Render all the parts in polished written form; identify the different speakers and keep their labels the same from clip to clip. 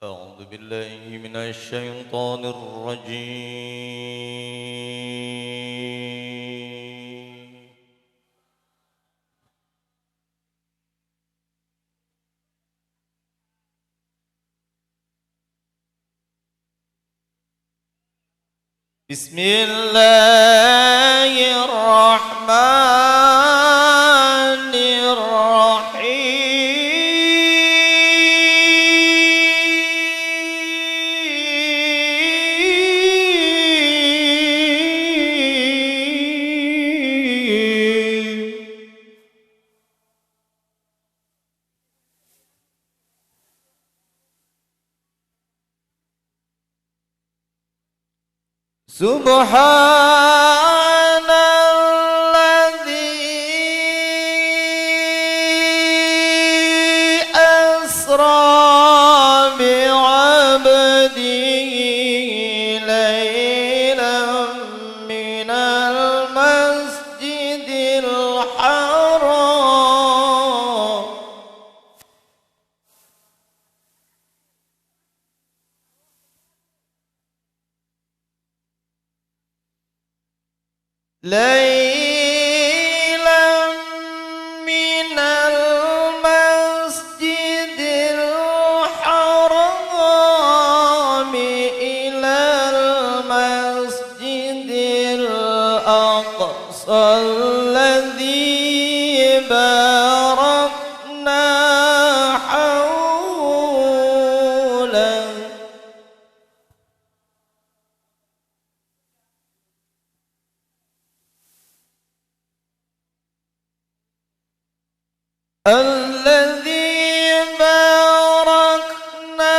Speaker 1: أعوذ بالله من الشيطان الرجيم. بسم الله الرحمن الرحيم. سبحان الذي أسرى بعبده ليلا من المسجد الحرام ليلا من المسجد الحرام إلى المسجد الأقصى الذي باركنا حوله الذي باركنا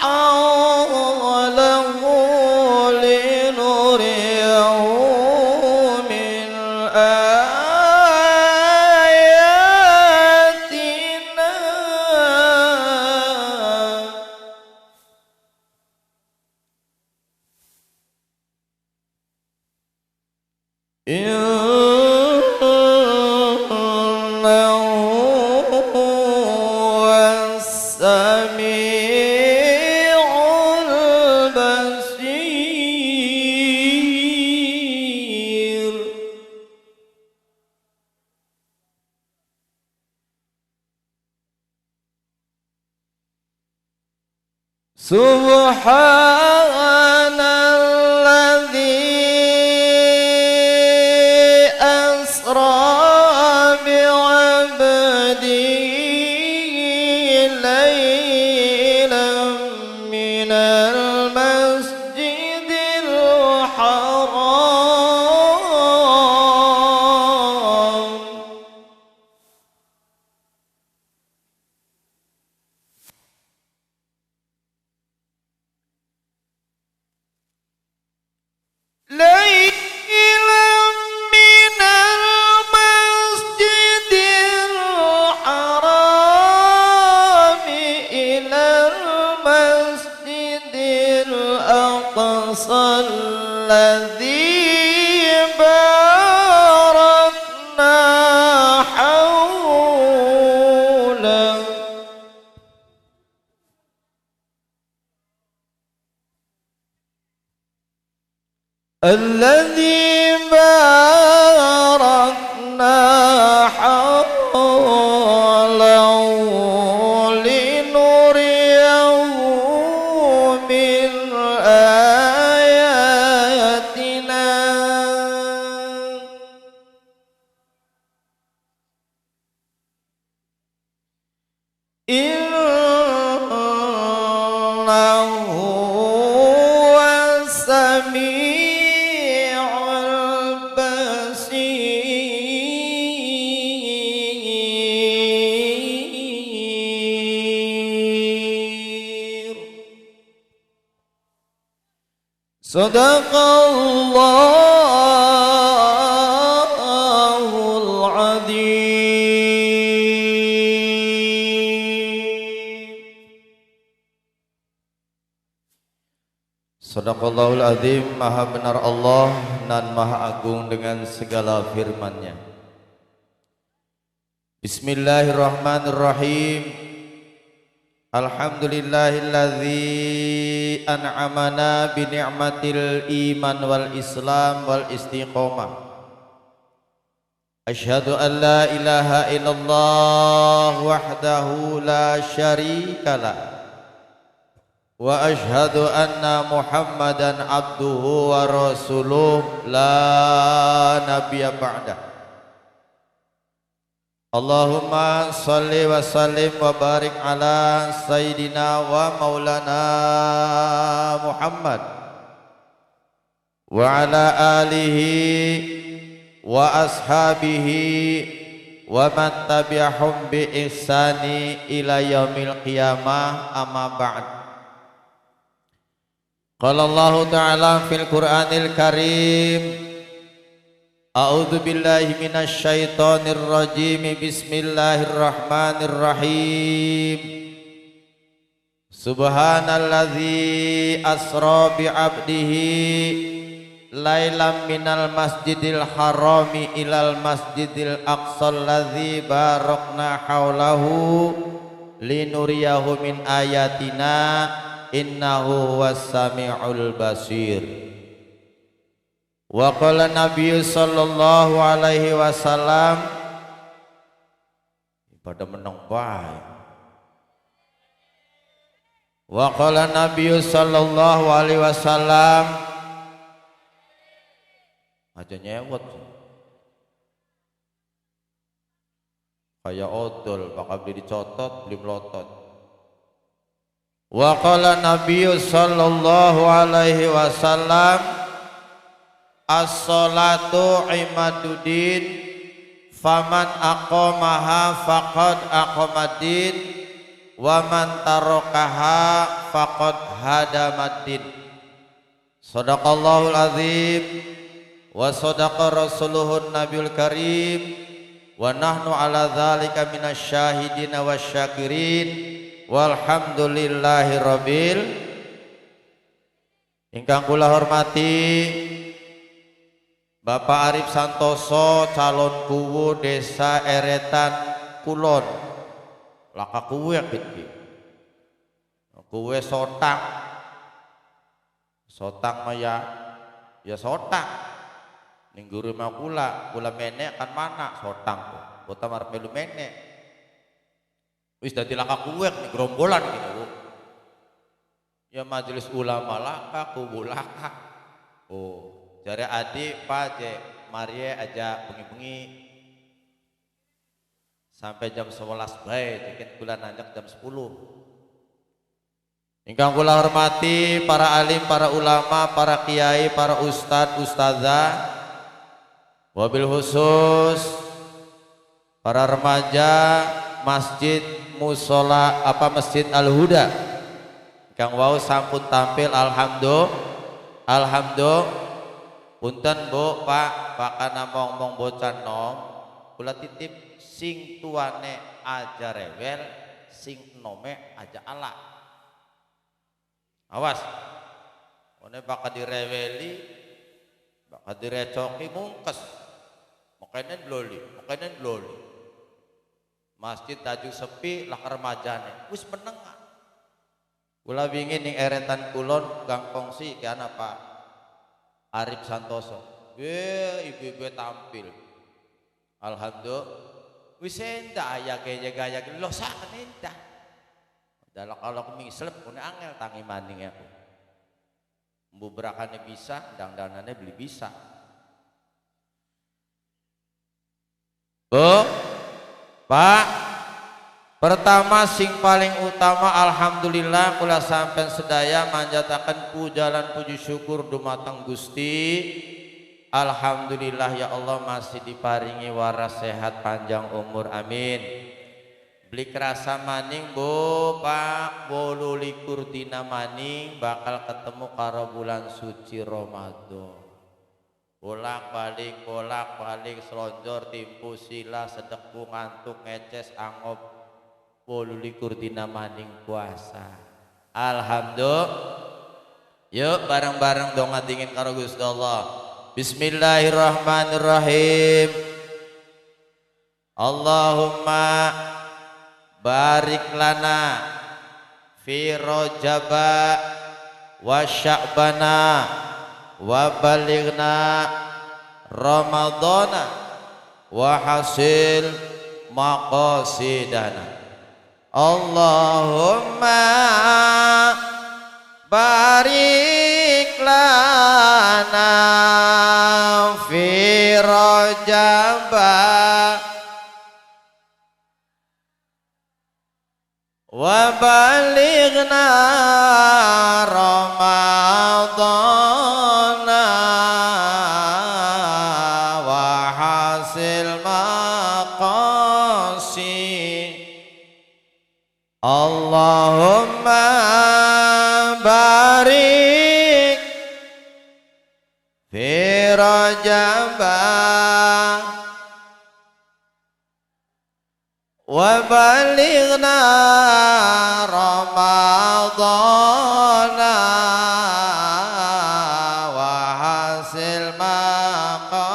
Speaker 1: حوله لنريه من آياتنا إنه هو السميع البصير. سبحان الذي أسرى بعبده ليلا من المسجد الحرام ليلا من المسجد الحرام إلى المسجد الأقصى الذي باركنا حوله الذي باركنا حوله لنريه من آياتنا إنه هو السميع البصير. صدق الله العظيم. Sadaqallahul azim. Maha benar Allah dan maha agung dengan segala firman-Nya. Bismillahirrahmanirrahim. Alhamdulillahilladzi an'amana bi ni'matil iman wal islam wal istiqomah. Asyhadu an la ilaha illallah wahdahu la syarikalah wa asyhadu anna Muhammadan abduhu wa rasuluh la nabiyya ba'dah. Allahumma salli wa sallim wa barik ala sayyidina wa maulana Muhammad wa ala alihi wa ashabihi wa man tabi'ahum bi ihsani ila yaumil qiyamah, amma ba'd. Qala Allahu ta'ala fil Qur'anil Karim, a'udzu billahi minasyaitonir rajim, bismillahirrahmanirrahim. Subhanalladzi asra bi 'abdihi lailam minal masjidil harami ilal masjidil aqsal ladzi barakna haulahu linuriyahu min ayatina innahu huwas samiul basir. Wa qala Nabi sallallahu alaihi wasallam, pada menang bae. Wa qala Nabi sallallahu alaihi wasallam, aja nyewot kayak odol bakal beli dicotot beli melotot. Wa qala Nabi sallallahu alaihi wasallam, as-salatu imaduddin faman aqamaha faqad aqamaddin wa man tarakaha faqad hadamaddin. Sadaqallahul azim wa sadaqa rasuluhun nabiyul karim wa nahnu ala dzalika minasyahidin wasyakirin walhamdulillahi rabbil. Ingkang kula hormati Bapak Arif Santoso, calon kuwu Desa Eretan Kulon. Laka kuwe iki. Kuwe sotang. Sotang mah ya sotang. Ning guru mah kula, kula menek kan mana sotang. Kota marep melu menek. Wis dadi laka kuwe ning gerombolan iki, Bu. Ya majelis ulama laka, kuwu laka. Oh. Jare adik Pak je marie aja bengi-bengi sampai jam 11 bae, dikit kula nanjak jam 10. Ingkang kula hormati para alim, para ulama, para kiai, para ustad, ustazah, wabil khusus para remaja masjid musola apa Masjid Al-Huda. Ingkang wau sampun tampil, alhamdulillah, alhamdulillah. Punten Bu, Pak, pakana mong-mong bocah nom, kula titip sing tuane aja rewel, sing nome aja ala. Awas. One bakal direweli, bakal direcoki mungkes. Makanya loli, makanya loli. Masjid tajuk sepi lah remajane. Wis meneng. Kula wingi ning Eretan Kulon gang kongsi ki ana Pak Arif Santoso. Ibu-ibu tampil. Alhamdulillah. Wis endah aya kaya gaya lho sak endah. Dalok kalau mislep kene angel tangi maning aku. Mbubrakane bisa, dangdanane beli bisa. Bu, Pak, pertama sing paling utama alhamdulillah kula sampean sedaya manjataken pujalan puji syukur dumateng Gusti. Alhamdulillah ya Allah masih diparingi waras sehat panjang umur, amin. Beli kerasa maning Bu, Pak, 28 dina maning bakal ketemu karo bulan suci Ramadan. Bolak balik selonjor timpu sila sedekku ngantuk ngeces angop 28 dina maning puasa. Alhamdulillah. Yuk bareng-bareng donga dingin karo Gusti Allah. Bismillahirrahmanirrahim. Allahumma barik lana fi Rajaba wa Sya'bana wa balighna Ramadana wa hasil maqasidana. Allahumma barik lana fi Rajaba wa balighna Ramadana wa hasil maqasid. Allahumma barik fi Rajaba wa balighna Ramadana wa hasil maqa.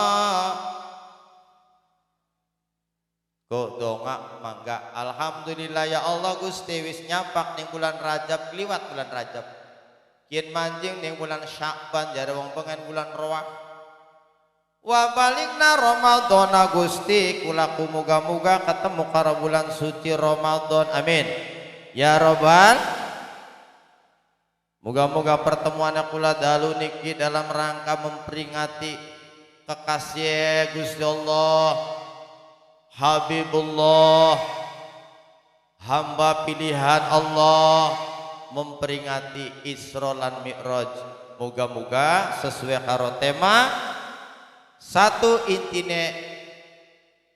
Speaker 1: Kok dongak mangga. Alhamdulillah ya Allah Gusti wis nyapak ning bulan Rajab, kliwat bulan Rajab. Kian manjing ning bulan Sya'ban jare wong pengen bulan Roah. Wa balikna Ramadana Gusti kulaku muga-muga ketemu karo bulan suci Ramadan, amin ya robbal. Muga-muga pertemuan kula dalu niki dalam rangka memperingati kekasih Gusti Allah, Habibullah, hamba pilihan Allah, memperingati Isra lan Mi'raj. Muga-muga sesuai karo tema satu intine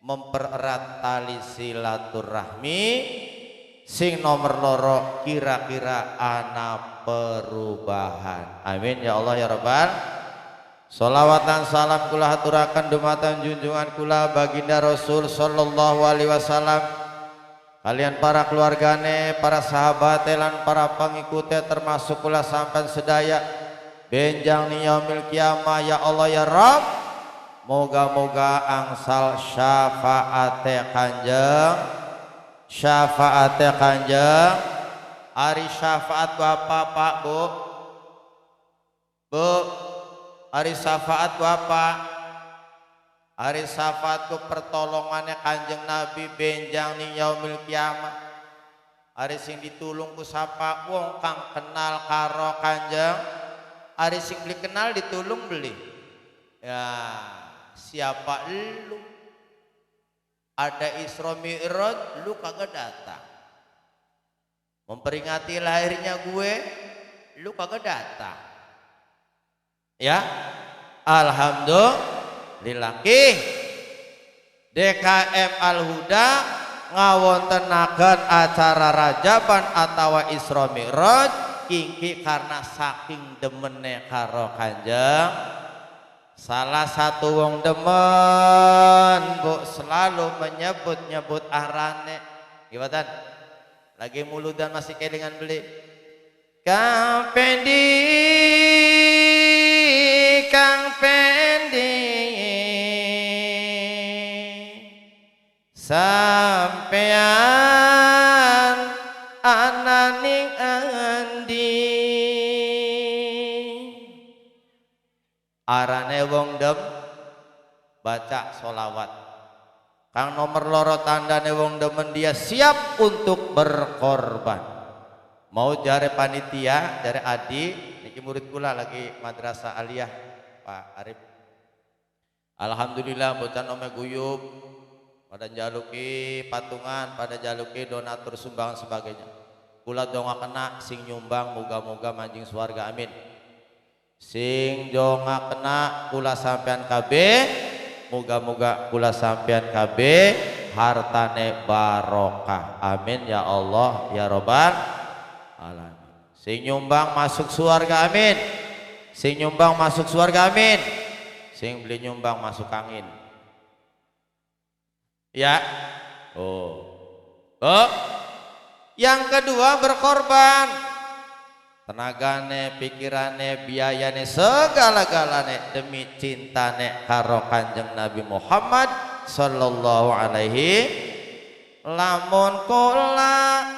Speaker 1: mempererat tali silaturahmi, sing nomor loro kira-kira ana perubahan, amin ya Allah ya Rabbal. Sholawat dan salam kula haturaken dumateng junjungan kula baginda Rasul sallallahu alaihi wasallam, kalian para keluargane, para sahabat lan para pengikute termasuk kula sampean sedaya benjang yaumil kiamah ya Allah ya Rabb. Moga-moga angsal syafaate kanjeng, syafaate kanjeng. Ari syafaat bapak pak bu, bu, ari syafaat bapak, ari syafaat ku pertolongannya kanjeng Nabi benjang ni yaumil kiamah. Ari sing ditulung ku sapa wong kang kenal karo kanjeng, ari sing beli kenal ditulung beli. Ya siapa lu? Ada Isra Mi'raj lu kagak datang. Memperingati lahirnya gue lu kagak datang. Ya alhamdulillah. DKM Al-Huda ngawontenaken acara Rajaban atawa Isra Mi'raj kingki karena saking demene karo kanjeng. Salah satu wong demen bu selalu menyebut-nyebut arane. Gimana? Lagi muludan masih kelingan beli. Kang Pendi, Kang Pendi, sampean ananing endi. Arane wong dem baca solawat. Kang nomor loro tandane wong demen dia siap untuk berkorban. Mau jare panitia, jare Adi, niki murid kula lagi madrasah aliyah Pak Arif. Alhamdulillah bocah ome guyub pada jaluki patungan, pada jaluki donatur sumbangan sebagainya. Kula donga kena sing nyumbang moga-moga manjing swarga, amin. Sing donga kena kula sampean kabeh, moga-moga kula sampean kabeh hartane barokah, amin ya Allah ya robbal alamin. Sing nyumbang masuk surga, amin. Sing nyumbang masuk surga, amin. Sing beli nyumbang masuk angin. Ya. Oh. Oh. Yang kedua berkorban. Tenagane, pikirane, biayane, segala-galane demi cintane karo Kanjeng Nabi Muhammad sallallahu alaihi. Lamun kula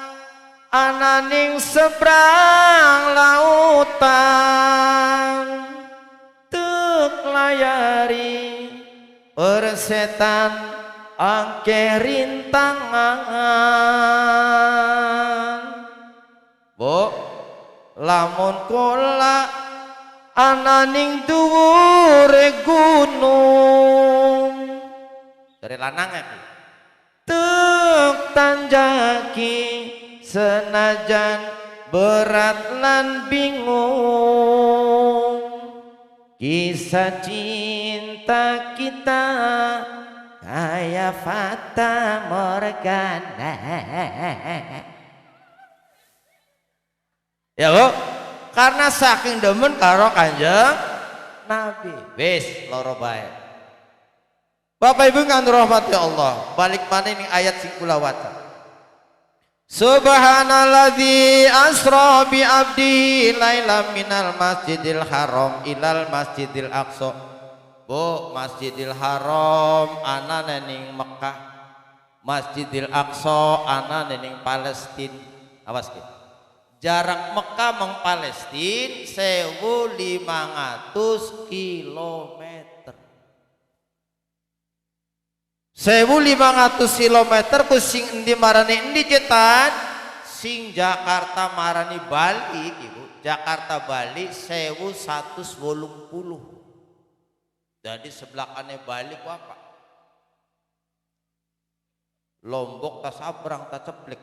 Speaker 1: ananing seberang lautan, tek layari persetan angke rintangan. Bu, lamun kula ananing dhuwure gunung, dari lanang aku tek tanjaki senajan berat lan bingung. Kisah cinta kita kaya fata morgana. Ya Bu, karena saking demen karo Kanjeng Nabi. Wis loro bae. Bapak Ibu kang dirahmati Allah, balik mana ini ayat sing kula waca. Subhanalladzi asra bi abdihi lailan minal masjidil haram ilal masjidil aqsa. Bu, Masjidil Haram ana ning Mekah, Masjidil Aqsa ana ning Palestina. Awas ki. Jarak Mekah meng Palestina 1.500 kilometer. 1.500 kilometer ku sing endi marani endi cetan? Sing Jakarta marani Bali ibu, Jakarta Bali 1.180. Jadi sebelahane Bali ku apa? Lombok tak sabrang tak ceplik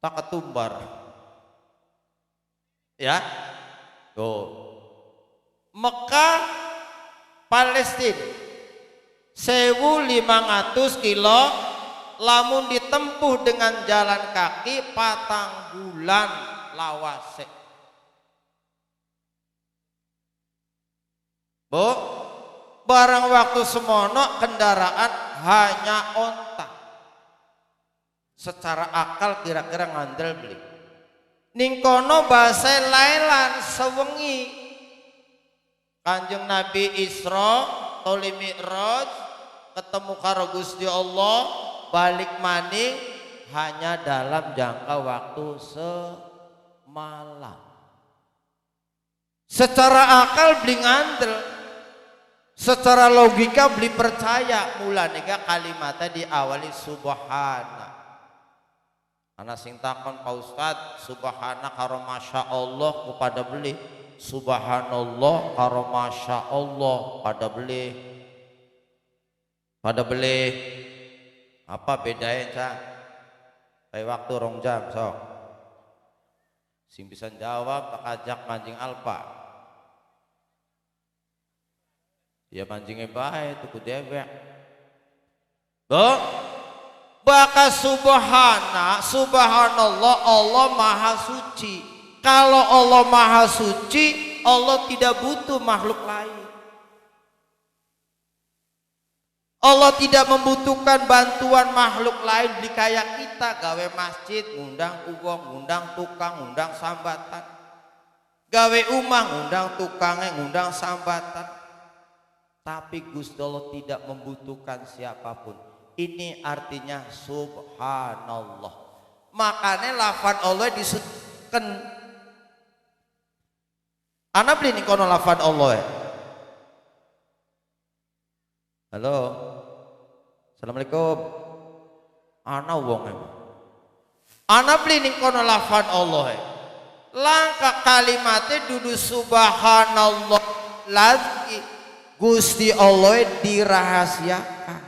Speaker 1: tak ketumbar. Ya. Tuh. Mekah Palestina 1.500 kilo, lamun ditempuh dengan jalan kaki 4 bulan lawase. Bu, barang waktu semono kendaraan hanya onta. Secara akal kira-kira ngandel beli. Ning kono bahasa lailan sewengi. Kanjeng Nabi Isra toli Mi'raj ketemu karo Gusti Allah, balik maning hanya dalam jangka waktu semalam. Secara akal beli ngandel, secara logika beli percaya. Mulane kalimatnya diawali subhana. Ana sing takon Pak Ustad, subhana karo masya Allah kepada beli, subhanallah karo masya Allah pada beli, pada beli apa bedanya cak? Kayak waktu rong jam sok. Sing bisa jawab tak ajak mancing alpa. Ya mancingnya baik tuku dewek. Tuh. Baka subhana, subhanallah, Allah maha suci. Kalau Allah maha suci, Allah tidak butuh makhluk lain. Allah tidak membutuhkan bantuan makhluk lain. Beli kayak kita gawe masjid, ngundang uang, ngundang tukang, ngundang sambatan. Gawe umah, ngundang tukangnya, ngundang sambatan. Tapi Gusti Allah tidak membutuhkan siapapun. Ini artinya subhanallah. Makanya lafan Allah disebutkan. Ana beli nih kono lafan Allah ya. Halo, assalamualaikum. Ana wong emang. Ana beli nih kono lafan Allah ya. Langkah kalimatnya dudu subhanallah lagi. Gusti Allah dirahasiakan.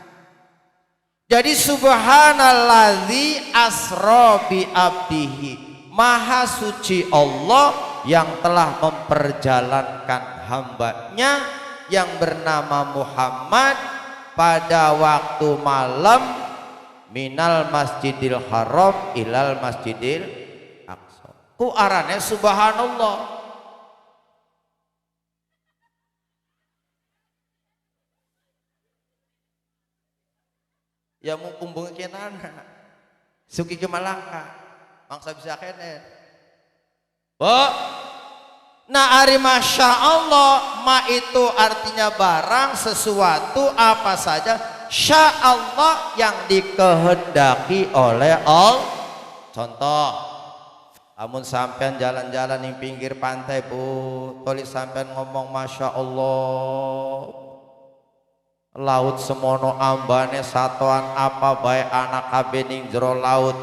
Speaker 1: Jadi subhanalladzi asra bi abdihi, maha suci Allah yang telah memperjalankan hambanya yang bernama Muhammad pada waktu malam minal masjidil haram ilal masjidil aqsa. Ku arane subhanallah. Ya mumpung bengi kenana suki ke Malaka mangsa bisa kenen. Bu, nah ari masya Allah, ma itu artinya barang, sesuatu, apa saja, sya Allah yang dikehendaki oleh Allah. Contoh, amun sampean jalan-jalan di pinggir pantai, Bu, toli sampean ngomong Masya Allah, laut semono ambane satuan apa bae anak kabeh ning jero laut.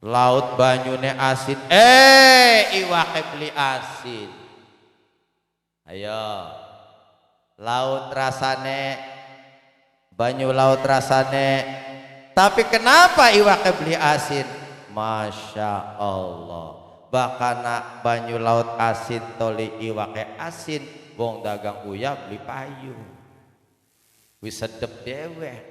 Speaker 1: Laut banyune asin, iwake beli asin. Ayo, laut rasane, banyu laut rasane, tapi kenapa iwake beli asin? Masya Allah, bahkan banyu laut asin toli iwake asin, wong dagang uyah beli payu, wis sedep dewek.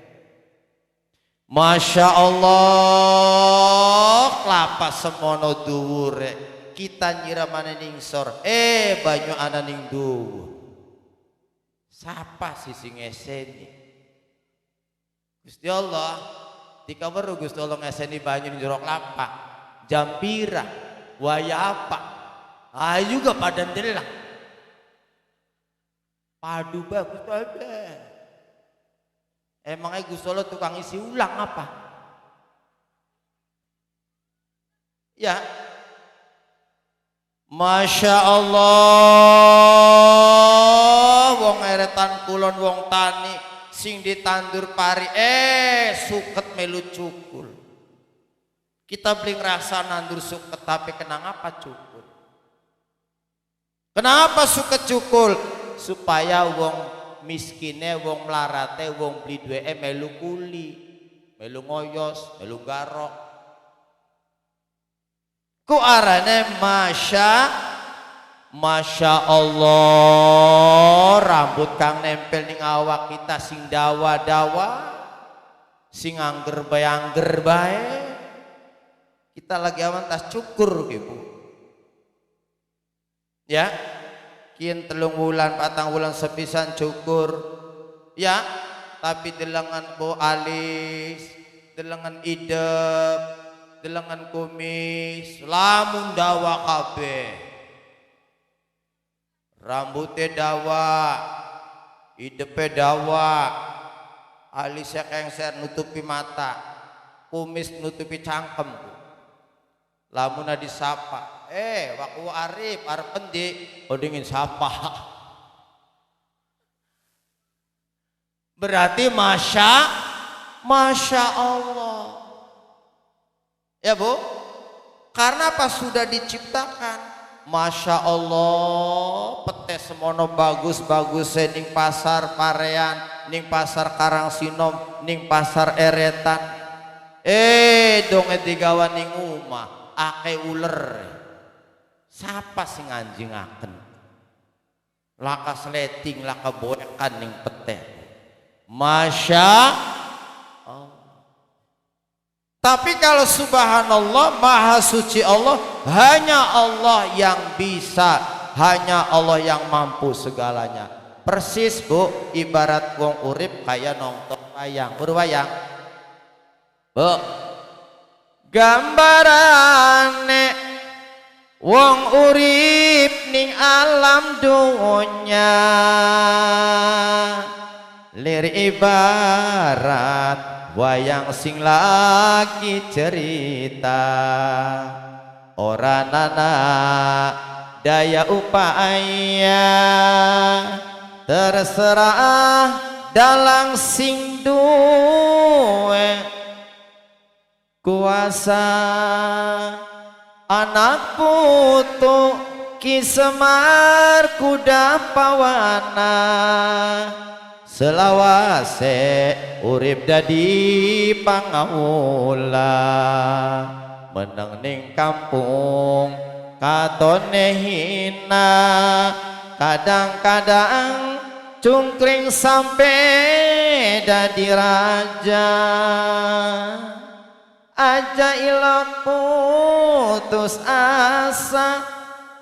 Speaker 1: Masya Allah, kelapa semono dhuwure, kita nyiramane ningsor, banyu ana ning dhuwur. Sapa sih sing ngeseni? Gusti Allah, dikaweruh Gusti Allah ngeseni banyu ning jero kelapa. Jam pira? Waya apa? Ayo juga pada ndelak. Padu bagus ada. Emangnya Gusti Allah tukang isi ulang apa? Ya. Masya Allah, wong eretan kulon wong tani sing ditandur pari, suket melu cukul. Kita beli ngerasa nandur suket, tapi kenang apa cukul? Kenapa suket cukul? Supaya wong miskine, wong melarate, wong beli duwe melu kuli, melu ngoyos, melu garok. Ku arane Masya Allah, rambut kang nempel ning awak kita sing dawa-dawa, sing angger bae angger bae. Kita lagi awan tas cukur gitu. Ya, kian 3 wulan, 4 wulan sepisan cukur. Ya, tapi delengan bo alis, delengan idep, delengan kumis, lamun dawa kabeh. Rambutnya dawa, idepe dawa, alisnya kengser nutupi mata, kumis nutupi cangkem. Lamuna disapa, waku arif, arep endi? Oh dingin sapa. Berarti Masya Allah. Ya Bu, karena apa sudah diciptakan? Masya Allah, pete semono bagus-bagus ning pasar Parean, ning pasar Karangsinom, ning pasar Eretan. Donge digawa ning omah, ake uler. Siapa sing anjingaken? Laka sleting, laka boekan ning pete. Masya Allah. Tapi kalau subhanallah, maha suci Allah, hanya Allah yang bisa, hanya Allah yang mampu segalanya. Persis Bu, ibarat wong urip kayak nonton wayang, berwayang. Bu, gambarane wong urip ning alam dunya, lir ibarat wayang sing lagi cerita, ora nana daya upaya, terserah dalang sing duwe kuasa. Anak putu Ki Semar kuda pawana, selawase urip dadi pangawula, meneng ning kampung katone hina, kadang-kadang cungkring sampe dadi raja. Aja ilok putus asa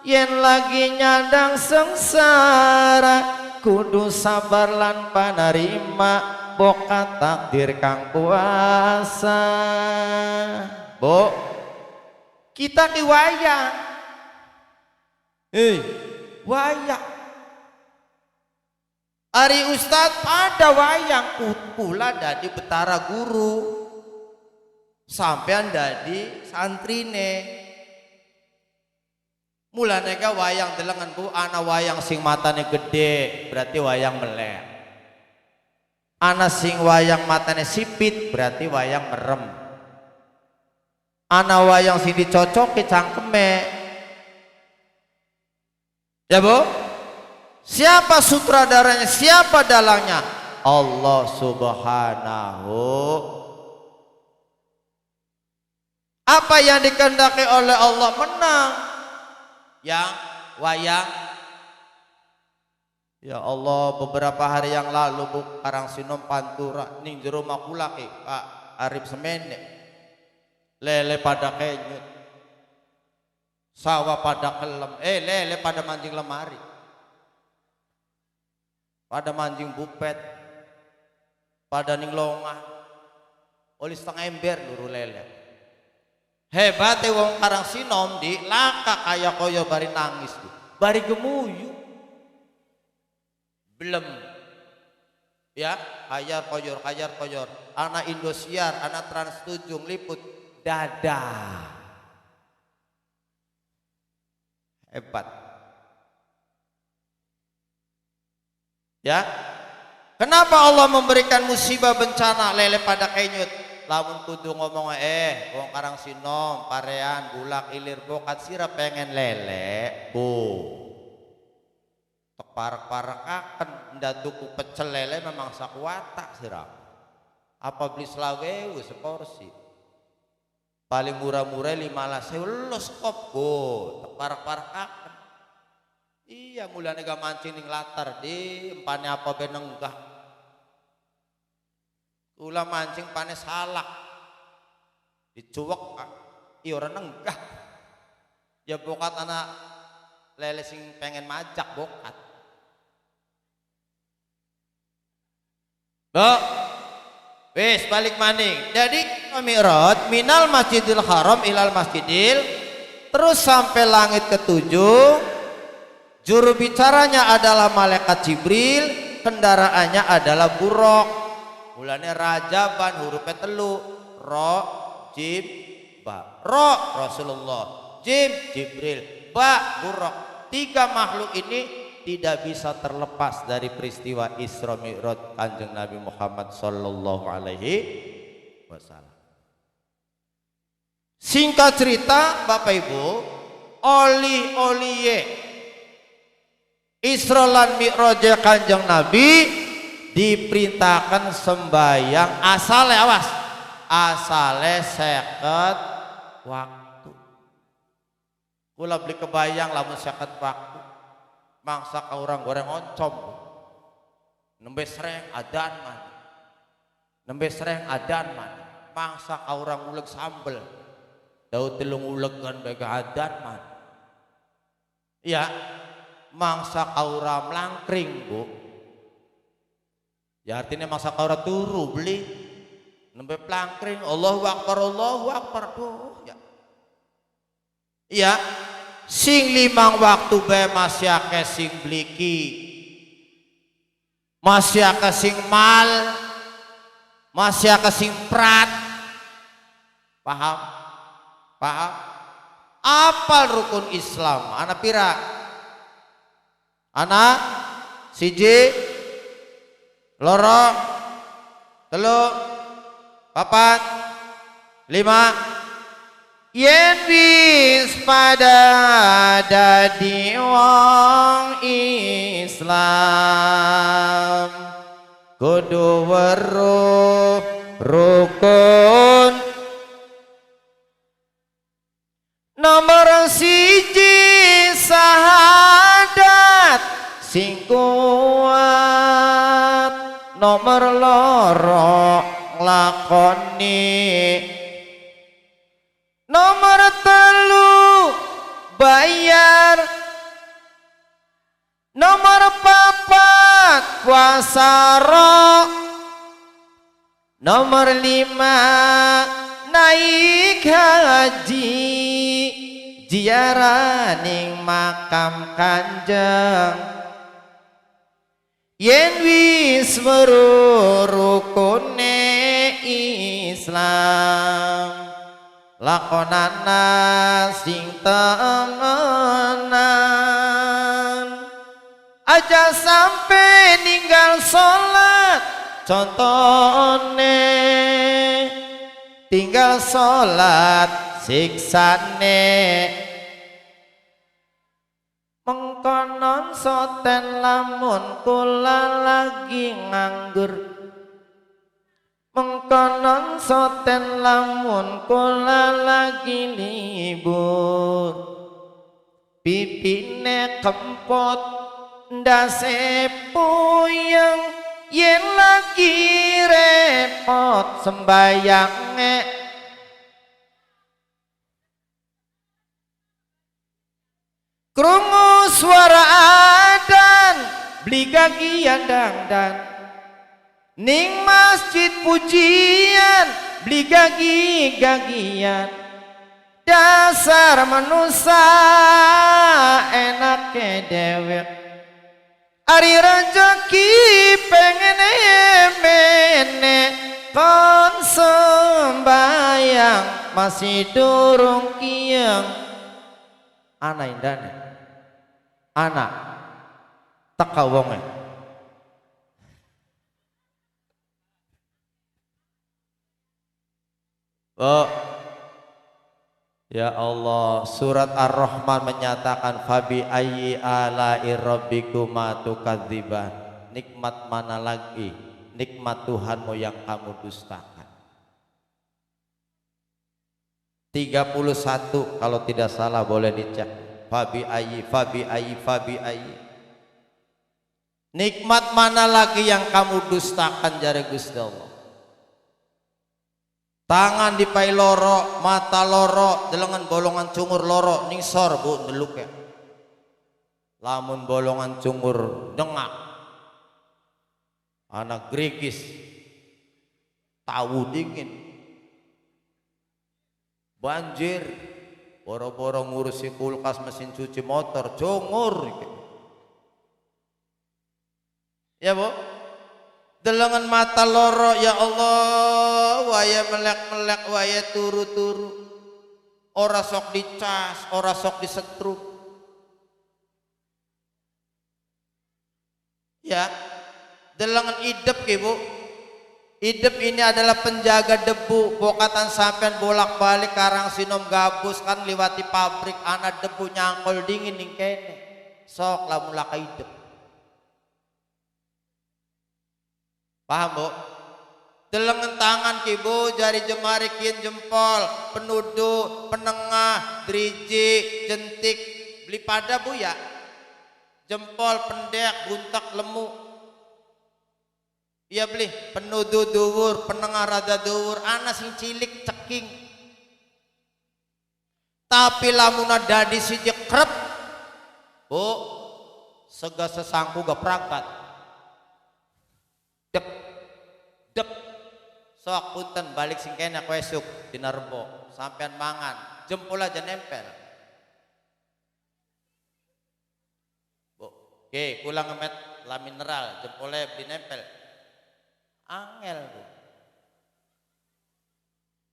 Speaker 1: yen lagi nyandang sengsara, kudu sabar lan panarima boka takdir kang kuasa. Bu, kita ki wayang. Wayang. Ari ustad pada wayang kula dadi betara guru. Sampean dadi santrine. Mulane ka wayang delengen bu, ana wayang sing matane gede berarti wayang melek. Ana sing wayang matane sipit berarti wayang merem. Ana wayang sing dicocoki cangkeme. Ya Bu? Siapa sutradaranya? Siapa dalangnya? Allah Subhanahu. Apa yang dikehendaki oleh Allah menang. Yang wayang, ya Allah, beberapa hari yang lalu Bu Karangsinom Pantura ning jero makulake Pak Arif semene. Lele pada kenyut. Sawah pada kelem, lele pada mancing lemari. Pada mancing bupet. Pada ning longah. Oli setengah ember luru lele. Hebate wong Karangsinom di laka kaya koyo bari nangis, bari gemuyu. Belum. Ya, hayar koyor, hayar koyor. Anak Indosiar, anak Trans 7 ngliput dadah. Hebat. Ya. Kenapa Allah memberikan musibah bencana lele pada kenyut? Lamun kudu ngomong wong Karangsinom, Parean, Bulak, Ilir, Bokat sira pengen lele, bu. Teparek-parekaken ndak tuku pecel lele memang sakuwata sira. Apa beli selawe seporsi. Paling murah-murah 15.000 los kop bu, teparek-parekaken. Iya mulane gak mancing ning latar di empane apa ben nenggah. Kula mancing pane salak. Dicuwek iya ora nenggah. Ya bokat anak lele sing pengen majak bokat. Bu. Wis balik maning. Jadi Mi'raj minal Masjidil Haram ilal Masjidil terus sampai langit ketujuh. Juru bicaranya adalah malaikat Jibril, kendaraannya adalah buruk. Mulane rajaban hurufnya telu, ro, jim, ba. Ro Rasulullah, jim Jibril, ba buruk. Tiga makhluk ini tidak bisa terlepas dari peristiwa Isra Mi'raj Kanjeng Nabi Muhammad sallallahu alaihi wasallam. Singkat cerita Bapak Ibu, oli-oliye Isra lan Mi'raj Kanjeng Nabi diperintahkan sembahyang asale, awas, asale 50 waktu. Kula beli kebayang lamun 50 waktu mangsa ka urang goreng oncom nembe sreng adan man, nembe sreng adan man, mangsa ka urang uleg sambel daun telung ulegan bega adan man. Iya, mangsa ka urang mlangkring Bu. Ya artinya mangsa ka ora turu beli nembe plangkring Allahu Akbar Allahu Akbar tuh ya. Iya, sing 5 waktu bae masih akeh sing bliki. Masih akeh sing mal, masih akeh sing prat. Paham? Paham? Apal rukun Islam? Ana pira? Ana siji, loro, telu, papat, lima. Yen wis pada dadi wong Islam kudu weruh rukun. Nomor 1 sahadat sing kuat, nomor 2 nglakoni, nomor 3 bayar, nomor 4 puasa roh, nomor 5 naik haji, ziarah ning makam Kanjeng. Yen wis weruh rukune Islam Lakonana sing temenan, aja sampai ninggal sholat. Contone tinggal sholat siksane. Mengkonon soten lamun kula lagi nganggur, mengkonon soten lamun kula lagi libur, pipine kempot ndase puyeng, yen lagi repot sembayange. Krungu suara adan beli gagian dangdan, ning masjid pujian beli gagi-gagian. Dasar manusa enake dewek, ari rezeki pengen mene, kon sembayang masih durung kiyeng. Ana indane, ana teka wonge. Oh, ya Allah, surat Ar-Rahman menyatakan fabi ayyi ala'i rabbikuma tukadziban. Nikmat mana lagi nikmat Tuhanmu yang kamu dustakan? 31 kalau tidak salah, boleh dicek. Fabi ayyi, fabi ayyi, fabi ayyi. Nikmat mana lagi yang kamu dustakan jare Gusti Allah? Tangan dipai loro, mata loro, delengan bolongan cungur loro, ningsor bu ndeluk ya. Lamun bolongan cungur dengak, anak gerigis, tahu dingin, banjir, boro-boro ngurusi kulkas, mesin cuci, motor, cungur. Ya bu, delengan mata loro, ya Allah, waya melek-melek, waya turu-turu, ora sok dicas, ora sok disetrup. Ya, delengan idep ki bu. Idep ini adalah penjaga debu. Bokatan sampean bolak-balik karang sinom gabus kan liwati pabrik, anak debu nyangkol dingin ning kene. Sok lamun laka idep. Paham bu? Delengan tangan ki bu, jari jemari kian jempol, penuduh, penengah, driji, jentik, beli pada bu ya. Jempol, pendek, buntak, lemu. Iya beli, penuduh dhuwur, penengah rada dhuwur, ana sing cilik ceking. Tapi lamuna dadi siji krep, bu, sega sesangku gak perangkat. Dep, dep, sok punten balik sing kene kowe esuk dina Rebo, sampean mangan, jempol aja nempel. Bu, oke, kula ngemet la mineral, jempolnya dinempel. Angel bu,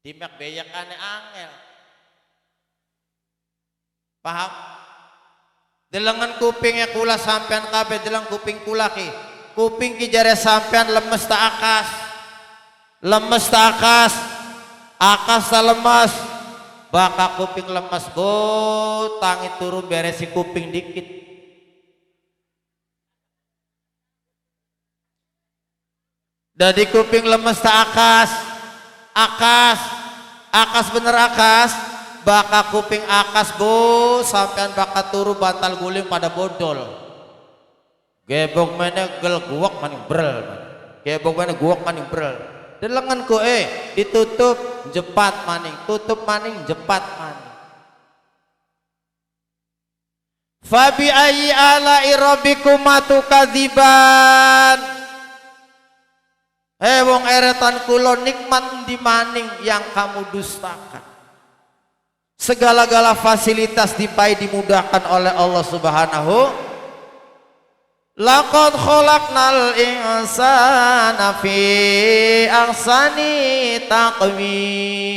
Speaker 1: dimek beyakane angel. Paham? Delengan kupingnya kula sampean kabeh, deleng kuping kula ki. Kuping ki jare sampean lemes tak akas, lemes tak akas, akas tak lemes. Baka kuping lemes bu, tangi turu beresi kuping dikit. Dari kuping lemes tak akas, akas, akas bener akas, baka kuping akas bu, sampean baka turu bantal guling pada bodol. Gebok mana gel guwak maning brel, gebok mana guwak maning brel. Delengan ku ditutup jepat maning, tutup maning jepat maning. Fabi ayyi ala'i rabbikuma tukadziban. Wong eretan kulo, nikmat di maning yang kamu dustakan. Segala-gala fasilitas dipai dimudahkan oleh Allah Subhanahu. Laqad khalaqnal insana fi ahsani taqwim.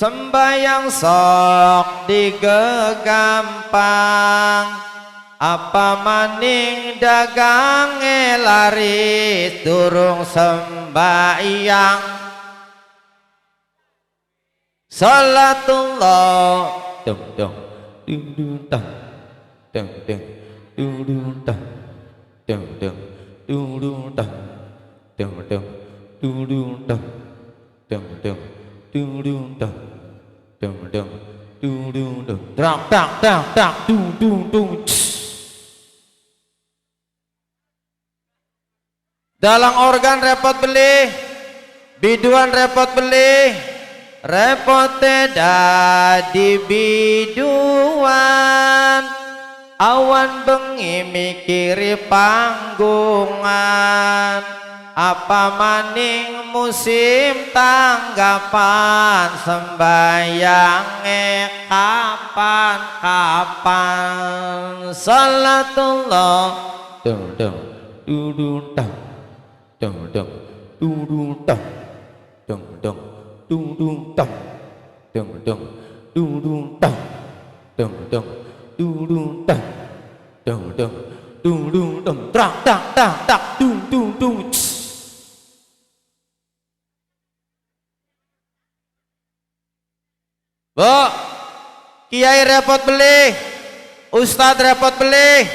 Speaker 1: Sembayang sok digegampang, apa maning dagange laris durung sembayang. Salatullah dong dong dung dung tang dong dong dung dung tang dong dong dung dung tang dong dong dung dung tang dong dong dung dung tang dong dong dung dung dong tang tang tang tang dung dung dung. Dalang organ repot beli, biduan repot beli, repote dadi biduan, awan bengi mikiri panggungan, apa maning musim tanggapan, sembayange kapan-kapan. Salatullah dong dong dung dung tang dong dong dung dung tang dong dong dung dung tang dong dong dung dung tang dong dong dung dung tang dong dong dung dung dong tang tang tang tang dung dung dung. Bu, kiai repot beli, ustad repot beli,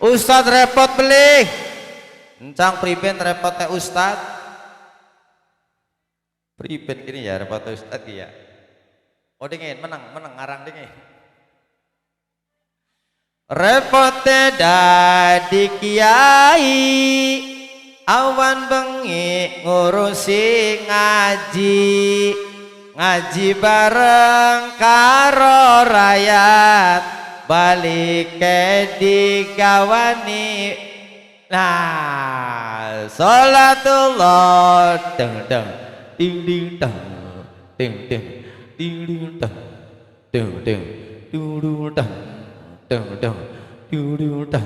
Speaker 1: ustad repot beli. Encang priben repot teh ustad. Priben gini ya repot ustad ya. Oh dingin, menang, menang ngarang dingin. Repote dadi kiai, awan bengi ngurusi ngaji, ngaji bareng karo rakyat, balik ke digawani. Nah, salatullah deng deng ding ding dang ding ding ding ding dang ding ding du du dang dang dang du du dang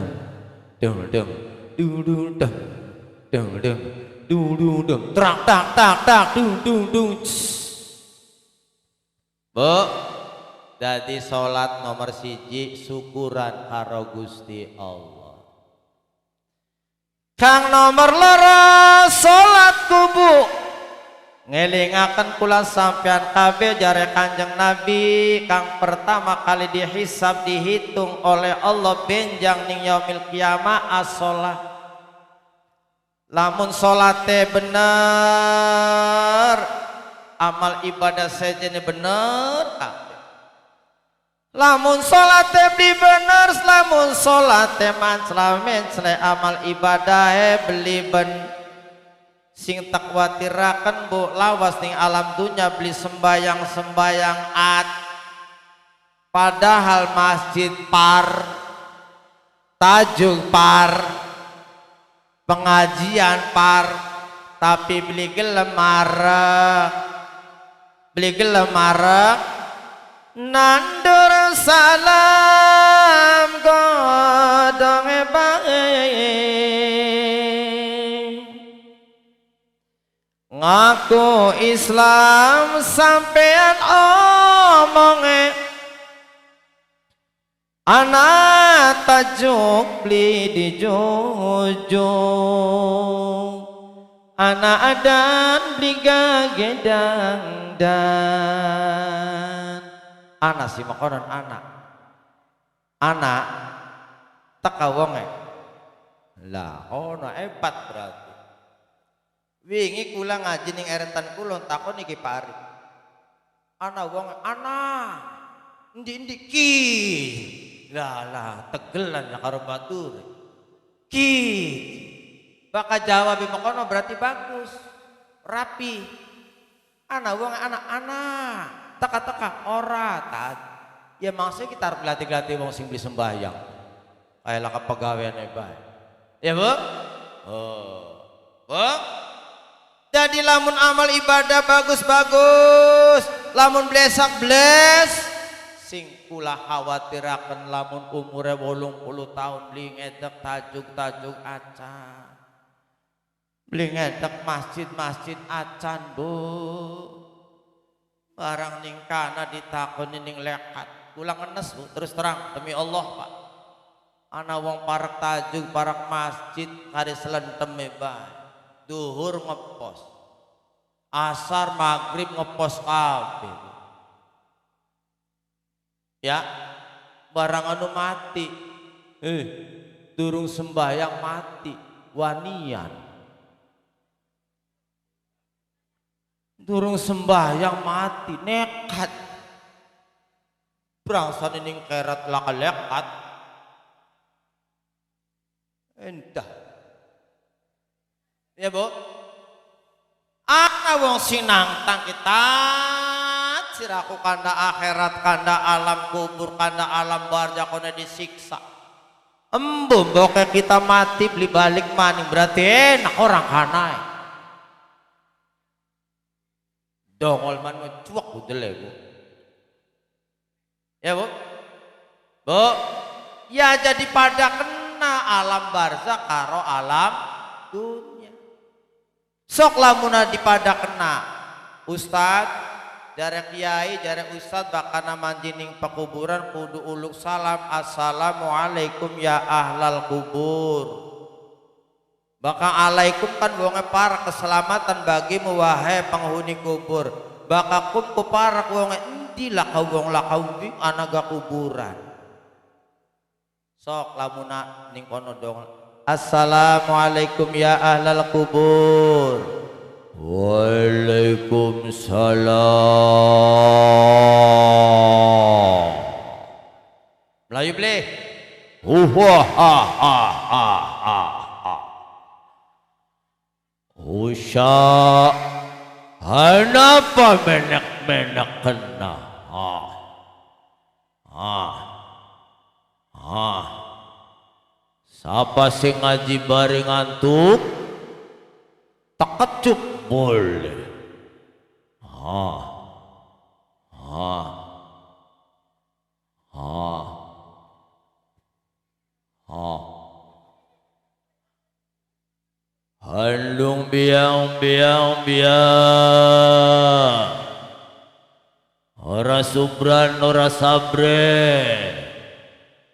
Speaker 1: dang dang du du dang dang dang du du dang tang tang tang tang du du du. Bu, dadi salat nomor 1 syukuran karo Gusti Allah. Kang nomor 2 salat kubu ngelingaken kula sampean kabeh jare Kanjeng Nabi kang pertama kali dihisab dihitung oleh Allah benjang ning yaumil kiamah as-shalah. Lamun salate bener, amal ibadah sejene bener kabeh. Lamun salate beli bener, lamun salate mancla mencle amal ibadahe beli ben. Sing takwatiraken bu lawas ning alam dunya beli sembayang-sembayang at, padahal masjid par, tajuk par, pengajian par, tapi beli gelem marek, beli gelem marek, nandur salam godonge bae. Ngaku Islam sampean omonge, anak tajuk beli dijujung, anak adan beli gagedang dan anak si makonon anak anak teka wonge lah ono hebat berarti. Wingi kula ngaji ning eretan kulon takon iki Pak Arif. Ana wong ana endi-endi ki. Lah lah tegelan lah karo batur. Ki. Baka jawab mekono berarti bagus. Rapi. Ana wong ana ana teka-teka ora ta. Ya maksudnya kita harus latih-latih wong sing beli sembahyang. Kayak lah kepegawaian bae. Ya Bu? Oh. Bu? Jadi lamun amal ibadah bagus-bagus, lamun blesak bles, sing kula khawatiraken lamun umure 80 tahun beli ngedek tajuk-tajuk acan, beli ngedek masjid-masjid acan Bu. Barang ning kana ditakoni ning lekat. Kula ngenes Bu, terus terang demi Allah Pak. Ana wong parek tajug, parek masjid kare selenteme bae. Duhur ngepos. Asar maghrib ngepos kabeh. Ya, barang anu mati. Durung sembahyang mati, wanian. Durung sembahyang mati, nekat. Brangsane ning keret laka lekat. Endah. Ya, Bu. Ana wong sing nangtang kita siraku kanda akhirat, kanda alam kubur, kanda alam barzakh kone disiksa. Embo boke kita mati beli balik maning berarti enak orang kanae. Dongol man ngecuak udele, Bu. Ya, Bu. Bu, ya jadi pada kena alam barzakh karo alam dunia. Sok lamuna dipada kena. Ustad, jare kiai, jare ustad bakana manjining pekuburan kudu uluk salam assalamualaikum ya ahlal kubur. Baka alaikum kan wonge para keselamatan bagimu wahai penghuni kubur. Baka kum ku para wonge endi lakau wong lakau di anaga kuburan. Sok lamuna ning kono dong. Assalamualaikum ya ahlal kubur. Waalaikumsalam. Melayu beli. Huwa ha ha ha ha ha. Usha hanapa menek-menek kena. Ha ha ha. Siapa sing ngaji bareng ngantuk tak kecup boleh. Ha ha ha ha. Handung biang biang biang. Ora subran ora sabre.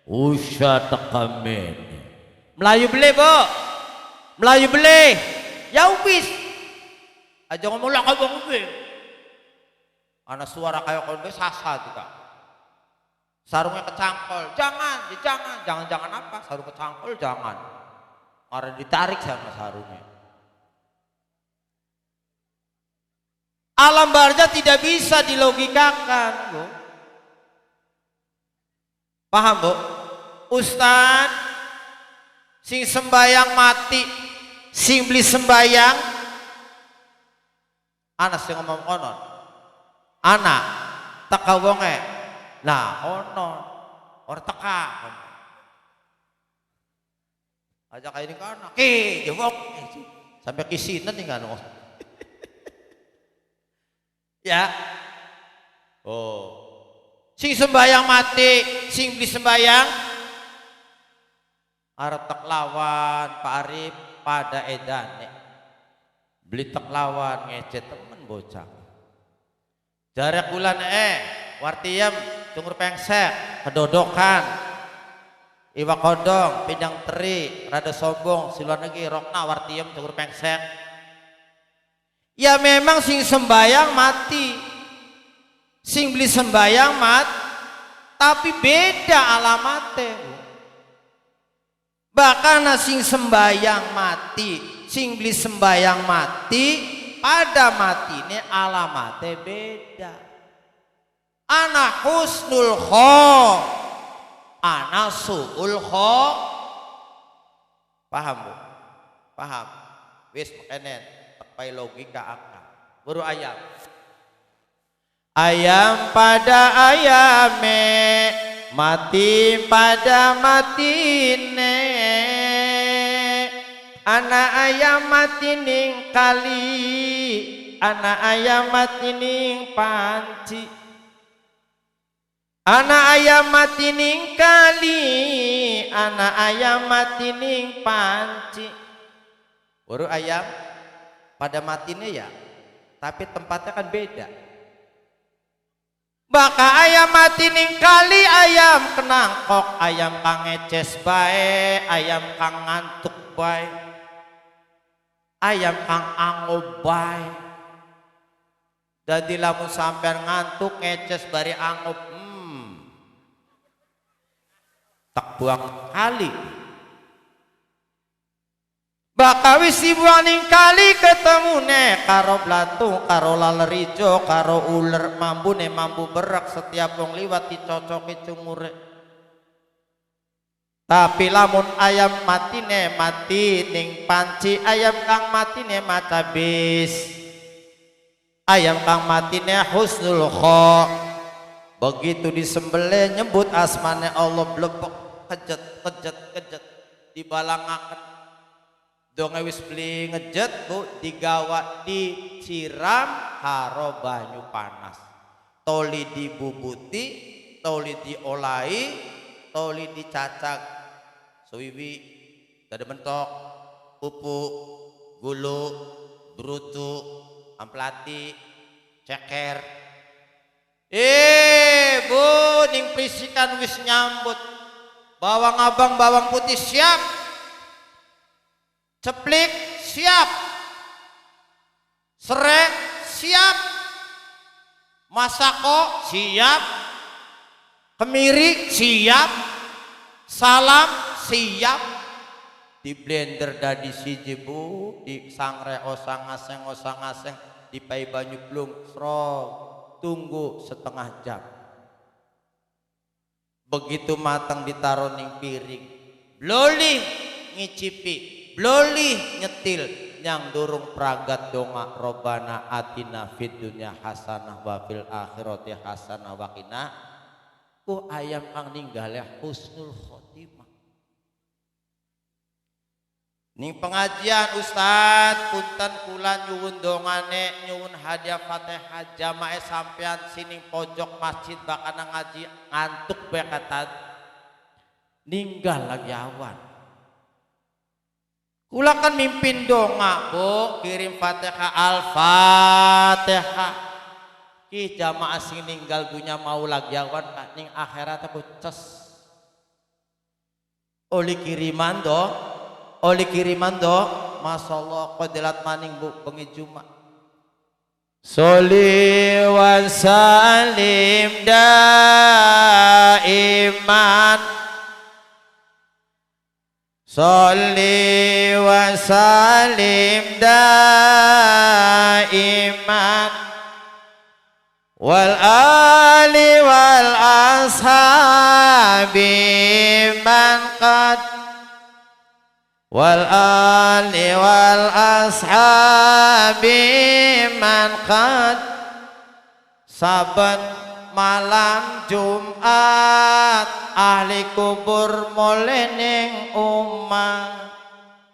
Speaker 1: Usha tekamen. Melayu beli, Bu. Melayu beli. Ya wis. Aja ngomong lah wong kuwi. Ana suara kaya kono sasa juga. Sarungnya kecangkol. Jangan, jangan, jangan, jangan apa? Sarung kecangkol jangan. Karena ditarik sama sarungnya. Alam barzah tidak bisa dilogikakan, Bu. Paham, Bu? Ustad sing sembayang mati, sing beli sembayang ana sing ngomong konon. Ana teka wonge. Nah, konon ora teka. Aja kayak ini kono. Ki, jewok sampai kisinen nih kan. Ya. Oh. Sing sembayang mati, sing beli sembayang arep tek lawan Pak Arif pada edane. Beli tek lawan ngece temen bocah. Jare kulan wartiem tungur pengsek, kedodokan. Iwak kondong, pindang teri, rada sombong, siluan lagi rokna wartiem tungur pengsek. Ya memang sing sembayang mati. Sing beli sembayang mat, tapi beda alamatnya. Bahkan sing sembayang mati, sing beli sembayang mati, pada mati ini alamatnya beda. Ana husnul kho, ana suul kho. Paham, Bu? Paham? Wis mekenen tepai logika akal. Baru ayam. Ayam pada ayame, mati pada matine. Anak ayam mati ning kali, anak ayam mati ning panci. Anak ayam mati ning kali, anak ayam mati ning panci. Baru ayam pada matinya ya, tapi tempatnya kan beda. Baka ayam mati ning kali ayam kenangkok, ayam kang ngeces bae, ayam kang ngantuk bae, ayam kang angob bae. Dadi lamun sampean ngantuk ngeces bari angob, tak buang kali. Baka wis dibuang ning kali ketemune karo blatung, karo laler ijo, karo uler, mambune mambu berak, setiap wong liwat dicocoki cungure. Tapi lamun ayam matine mati ning panci, ayam kang matine macabis, ayam kang matine husnul kho. Begitu disembelih nyebut asmane Allah, blebek kejet kejet kejet dibalangaken. Donge wis beli ngejet bu, digawa disiram karo banyu panas, toli dibubuti, toli diolai, toli dicacak, suwiwi dada mentok, pupuk, gulu, brutu, amplati, ceker. Bu ning prisikan wis nyambut bawang abang bawang putih siap, ceplik siap, serai siap, masako siap, kemiri siap, salam siap. Di blender dadi siji bu, di sangre osang aseng osang aseng, dipai banyu blung srong, tunggu setengah jam. Begitu matang ditaruh ning piring, bloli ngicipi, bloli nyetil, yang durung pragat donga robana atina fid dunya hasanah wa fil akhirati hasanah wa qina. Ku ayam kang ninggale husnul khotimah. Ning pengajian ustad punten kula nyuwun dongane, nyuwun hadiah Fatihah jamaah sampean sining pojok masjid bakana ngaji ngantuk bae kata ninggal lagi awan. Kula kan mimpin donga bu, kirim Fatihah al-Fatihah. Ki jamaah sing ninggal dunya mau lagi awan ning akhirat aku ces. Oli kiriman do, oli kiriman do, masyaallah kodelat maning bu bengi Jumat. Sholli wa salim daiman, sholli wa salim daiman, wal ali wal ashabi man qad, wal ali wal ashabi man qad. Saben malam Jumat ahli kubur mulih ning omah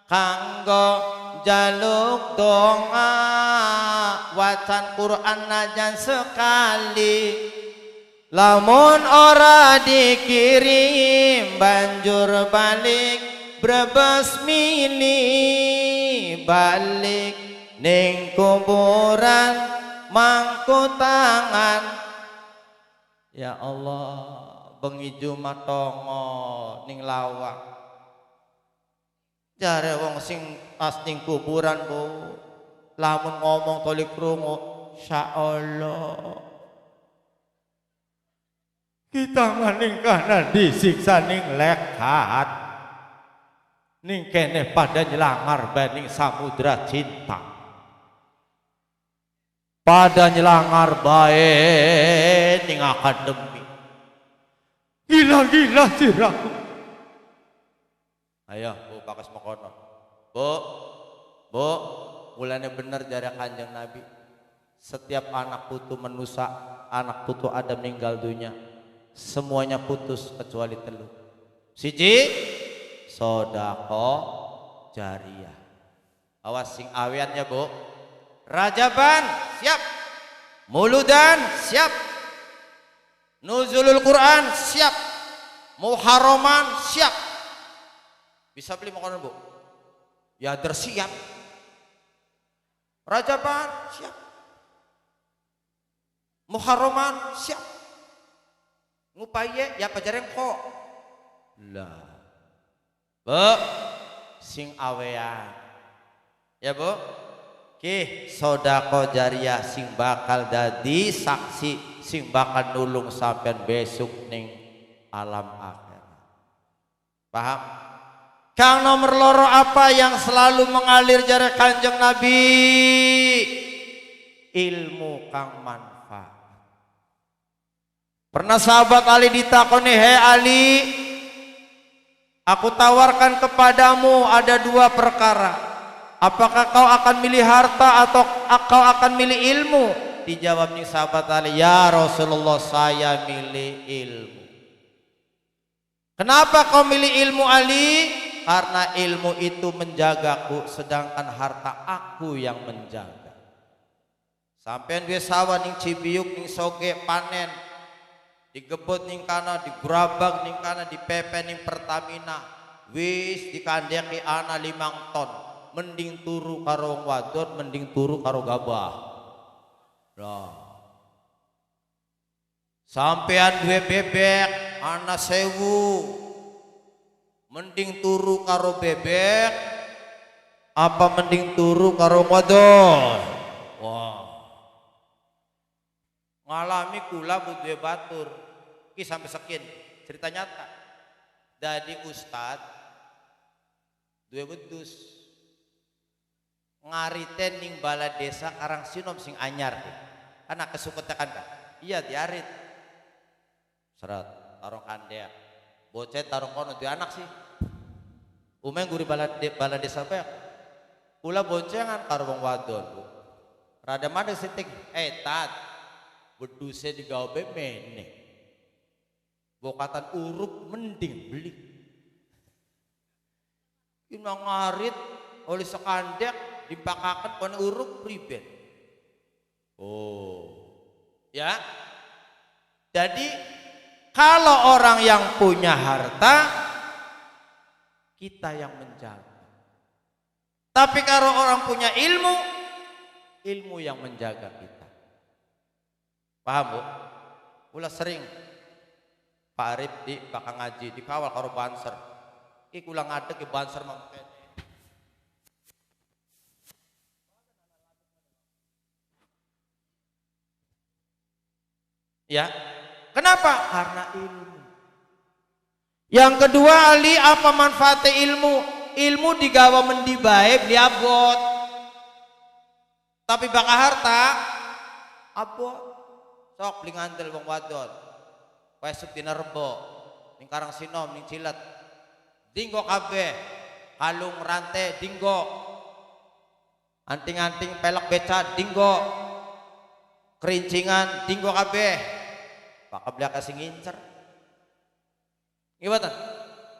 Speaker 1: kanggo jaluk donga, wacan Quran najan sekali. Lamun ora dikirim banjur balik Brebes mili, balik ning kuburan mangku tangan. Ya Allah, bengi Jumat tongo ning lawang. Jare wong sing pas ning kuburan bu, lamun ngomong toli krungu, insyaallah kita maning kana disiksa ning lekat, ning kene pada nyelangar bae ning samudra cinta, pada nyelangar bae ning akademi. Gila-gila sirahku. Ayo bu pakas makono bu, bu mulane bener jare Kanjeng Nabi, setiap anak putu menusa, anak putu Adam ninggal dunya, semuanya putus kecuali telu. Siji sodako jariah. Awas sing awian ya bu. Rajaban siap, Muludan siap, Nuzulul Quran siap, Muharraman siap. Bisa beli makanan bu? Ya tersiap. Rajaban siap, Muharraman siap, Ngupaye ya pajareng kok. Lah. Bu, sing awean. Ya, Bu. Ki sedekah jariah sing bakal dadi saksi sing bakal nulung sampean besok ning alam akhirat. Paham? Kang nomor loro apa yang selalu mengalir jare Kanjeng Nabi? Ilmu kang manfaat. Pernah sahabat Ali ditakoni, "Hei Ali, aku tawarkan kepadamu ada dua perkara. Apakah kau akan milih harta atau kau akan milih ilmu?" Dijawab nih sahabat Ali, "Ya Rasulullah, saya milih ilmu." Kenapa kau milih ilmu Ali? Karena ilmu itu menjagaku, sedangkan harta aku yang menjaga. Sampean duwe sawah ning Cibiuk ning Soge panen, digebot ning kana, digerabak ning kana, dipepe ning Pertamina, wis dikandeki ana 5 ton. Mending turu karo wong wadon, mending turu karo gabah. Lah. Sampean duwe bebek ana 1000. Mending turu karo bebek apa mending turu karo wadon? Wah. Ngalami kula duwe batur. Ki sampai sekin cerita nyata. Dadi ustad duwe wedhus. Ngariten ning bala desa Karangsinom sing anyar deh. Anak kesuketekan kan? Iya diarit. Seret taruh kandek. Bocah taruh kono duwe anak sih. Umeng guri bala desa bae. Kula boncengan karo wong wadon, Bu. Rada mana sitik tat. Wedhuse digawe mene. Bokatan uruk mending beli. Ina ngarit oleh sekandek dipakakan kon uruk priben. Oh. Ya. Jadi kalau orang yang punya harta kita yang menjaga. Tapi kalau orang punya ilmu, ilmu yang menjaga kita. Paham, Bu? Kula sering Pak Arif di bakal ngaji dikawal karo banser. Ki kula ngadeg ki banser mangken. Ya. Kenapa? Karena ilmu. Yang kedua Ali, apa manfaatnya ilmu? Ilmu digawa mendi bae beli abot. Tapi bakal harta abot. Sok beli ngandel wong wadon. Besok dina Rebo ning Karangsinom ning Cilet. Dinggo kabeh. Kalung rantai dinggo. Anting-anting pelek beca dinggo. Kerincingan dinggo kabeh. Bakal beli kasih ngincer. Gimana?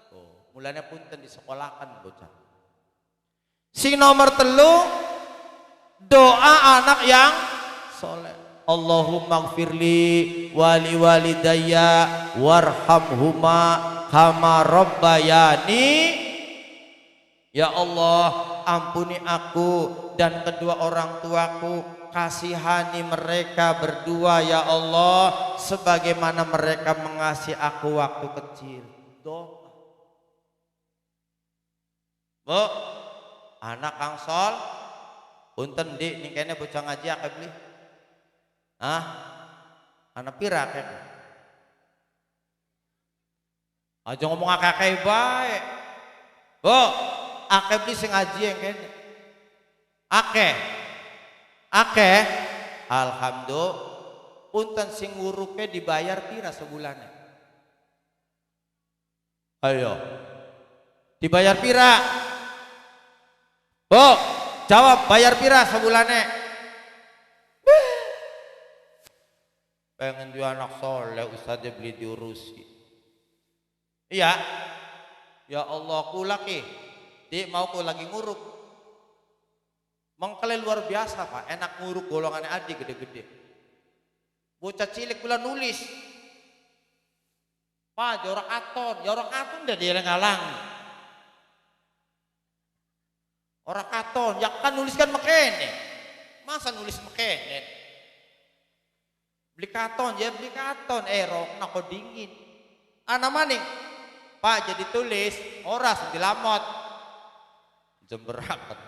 Speaker 1: Oh, mulanya punten disekolahkan bocah. Sing nomor 3 doa anak yang soleh. Allahumma gfirli wali walidayya warhamhuma kama rabbayani. Ya Allah, ampuni aku dan kedua orang tuaku, kasihani mereka berdua ya Allah sebagaimana mereka mengasihi aku waktu kecil. Doa. Bu, anak kang sol, punten dik ning kene bocah ngaji akeh beli. Ah, anak pira akeh? Aja ngomong akeh-akeh bae. Bu, akeh beli sing ngaji yang kene. Akeh. Akeh, alhamdulillah, punten sing nguruke dibayar pira sebulane? Ayo. Dibayar pira? Bu, jawab, bayar pira sebulane? Pengen dia anak soleh, ustaznya beli diurusi. Iya. Ya Allah, kula ki. Di mau ku lagi nguruk. Mengkele luar biasa, Pak. Enak nguruk golongannya adik gede-gede. Bocah cilik kula nulis. Pak, ya orang katon, ya orang katon dah dia ngalang. Orang katon, ya kan nulis kan mekene. Masa nulis mekene? Beli katon ya beli katon, rokna kok dingin. Ana maning, Pak jadi tulis, ora sing dilamot. Jemberakan.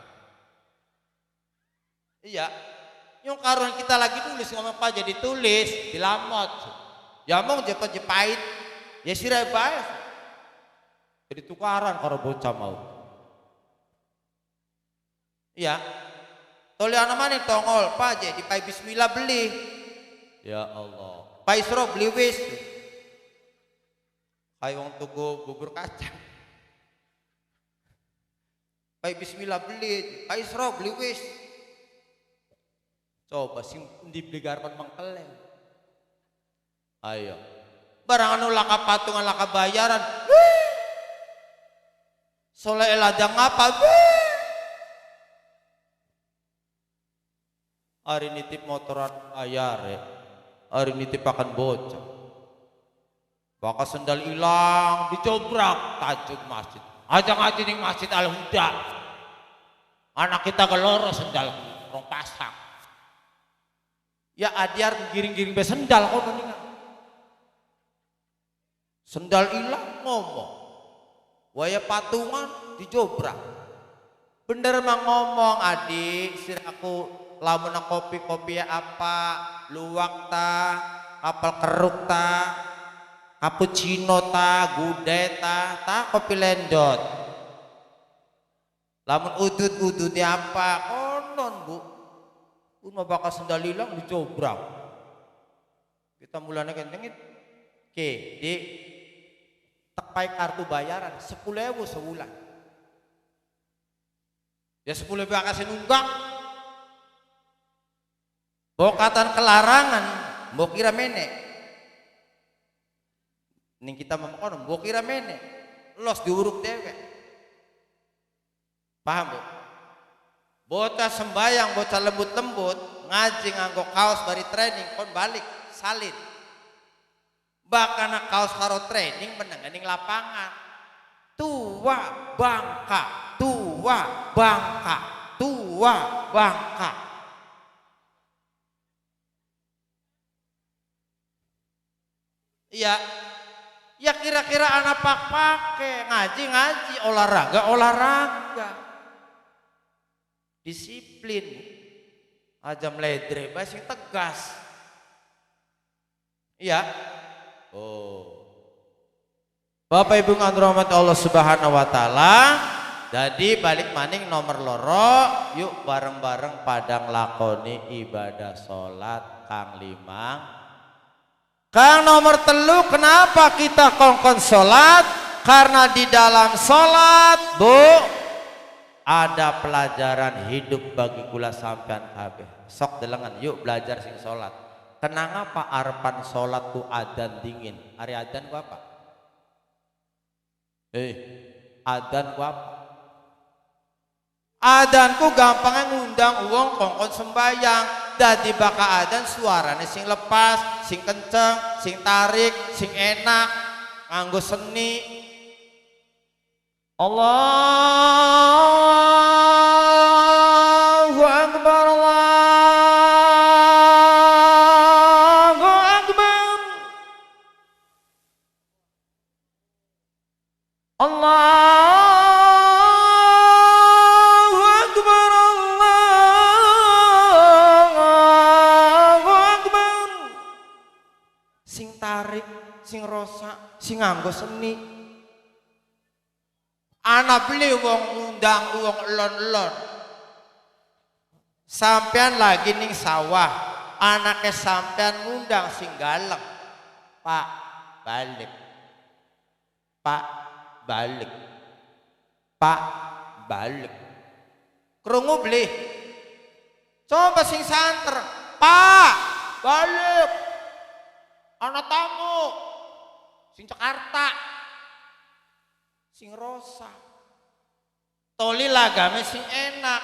Speaker 1: Iya, yang karuan kita lagi tulis ngomong Pak jadi tulis, dilamot. Ya mong jepet jepait, ya sirai bae. Jadi tukaran karo bocah mau. Iya. Toli ana maning tongol, Pak jadi pai bismillah beli. Ya Allah. Pak Isro beli wis. Kayak wong tuku bubur kacang. Pak bismillah beli, Pak Isro beli wis. Coba sing dibeli garpan mangkele. Ayo. Barang anu laka patungan laka bayaran. Soleh ladang apa? Ari nitip motoran ayare, ari nitip akan bocah. Baka sendal hilang, dicobrak tajuk masjid. Aja ngaji ning Masjid Al Huda. Anak kita keloro sendal rong pasang. Ya adiar giring-giring be sendal kono ninga. Sendal hilang ngomong. Waya patungan dijobrak. Bener mah ngomong adik, siraku lamun kopi-kopi apa, luwak ta, apel keruk ta, cappuccino ta, gudeg ta, ta kopi lendot. Lamun udut-udutnya apa, konon bu. Una bakal sendal hilang dicobrak. Kita mulanya kentengit, ke di tepai kartu bayaran 10.000 sebulan. Ya 10.000 kasih nunggak. Bokatan kelarangan, mbok kira mene. Ning kita memokono, mbok kira mene. Los diuruk dewek. Paham, Bu? Bocah sembayang, bocah lembut-lembut, ngaji nganggo kaos bari training, kon balik salin. Bahkan kaos karo training meneng ning lapangan. Tua bangka, tua bangka, tua bangka. Iya, ya kira-kira anak pak-pake ngaji-ngaji, olahraga-olahraga, disiplin, aja meledre, sing tegas. Iya. Oh. Bapak Ibu rahmat Allah Subhanahu wa taala. Jadi balik maning nomor loro, yuk bareng-bareng padang lakoni ibadah salat kang limang. Kang nomor telu, kenapa kita kongkon sholat? Karena di dalam sholat, Bu, ada pelajaran hidup bagi kula sampean kabeh. Sok delengan, yuk belajar sing sholat. Kenang apa arepan sholat ku adan dingin? Ari adan ku apa? Adan ku apa? Adanku gampangnya ngundang uang kongkon sembayang. Dadi baka adan suarane sing lepas, sing kenceng, sing tarik, sing enak, nganggo seni. Allahu Akbar, Allahu Akbar, Allah. Sing rosak, sing nganggo seni. Ana beli wong ngundang wong elon-elon. Sampean lagi ning sawah, anake sampean ngundang sing galeng. Pak, balik. Pak, balik. Pak, balik. Krungu beli. Coba sing santer, Pak, balik. Ana tamu. Sing Jakarta, sing rosa, toli lagame sing enak.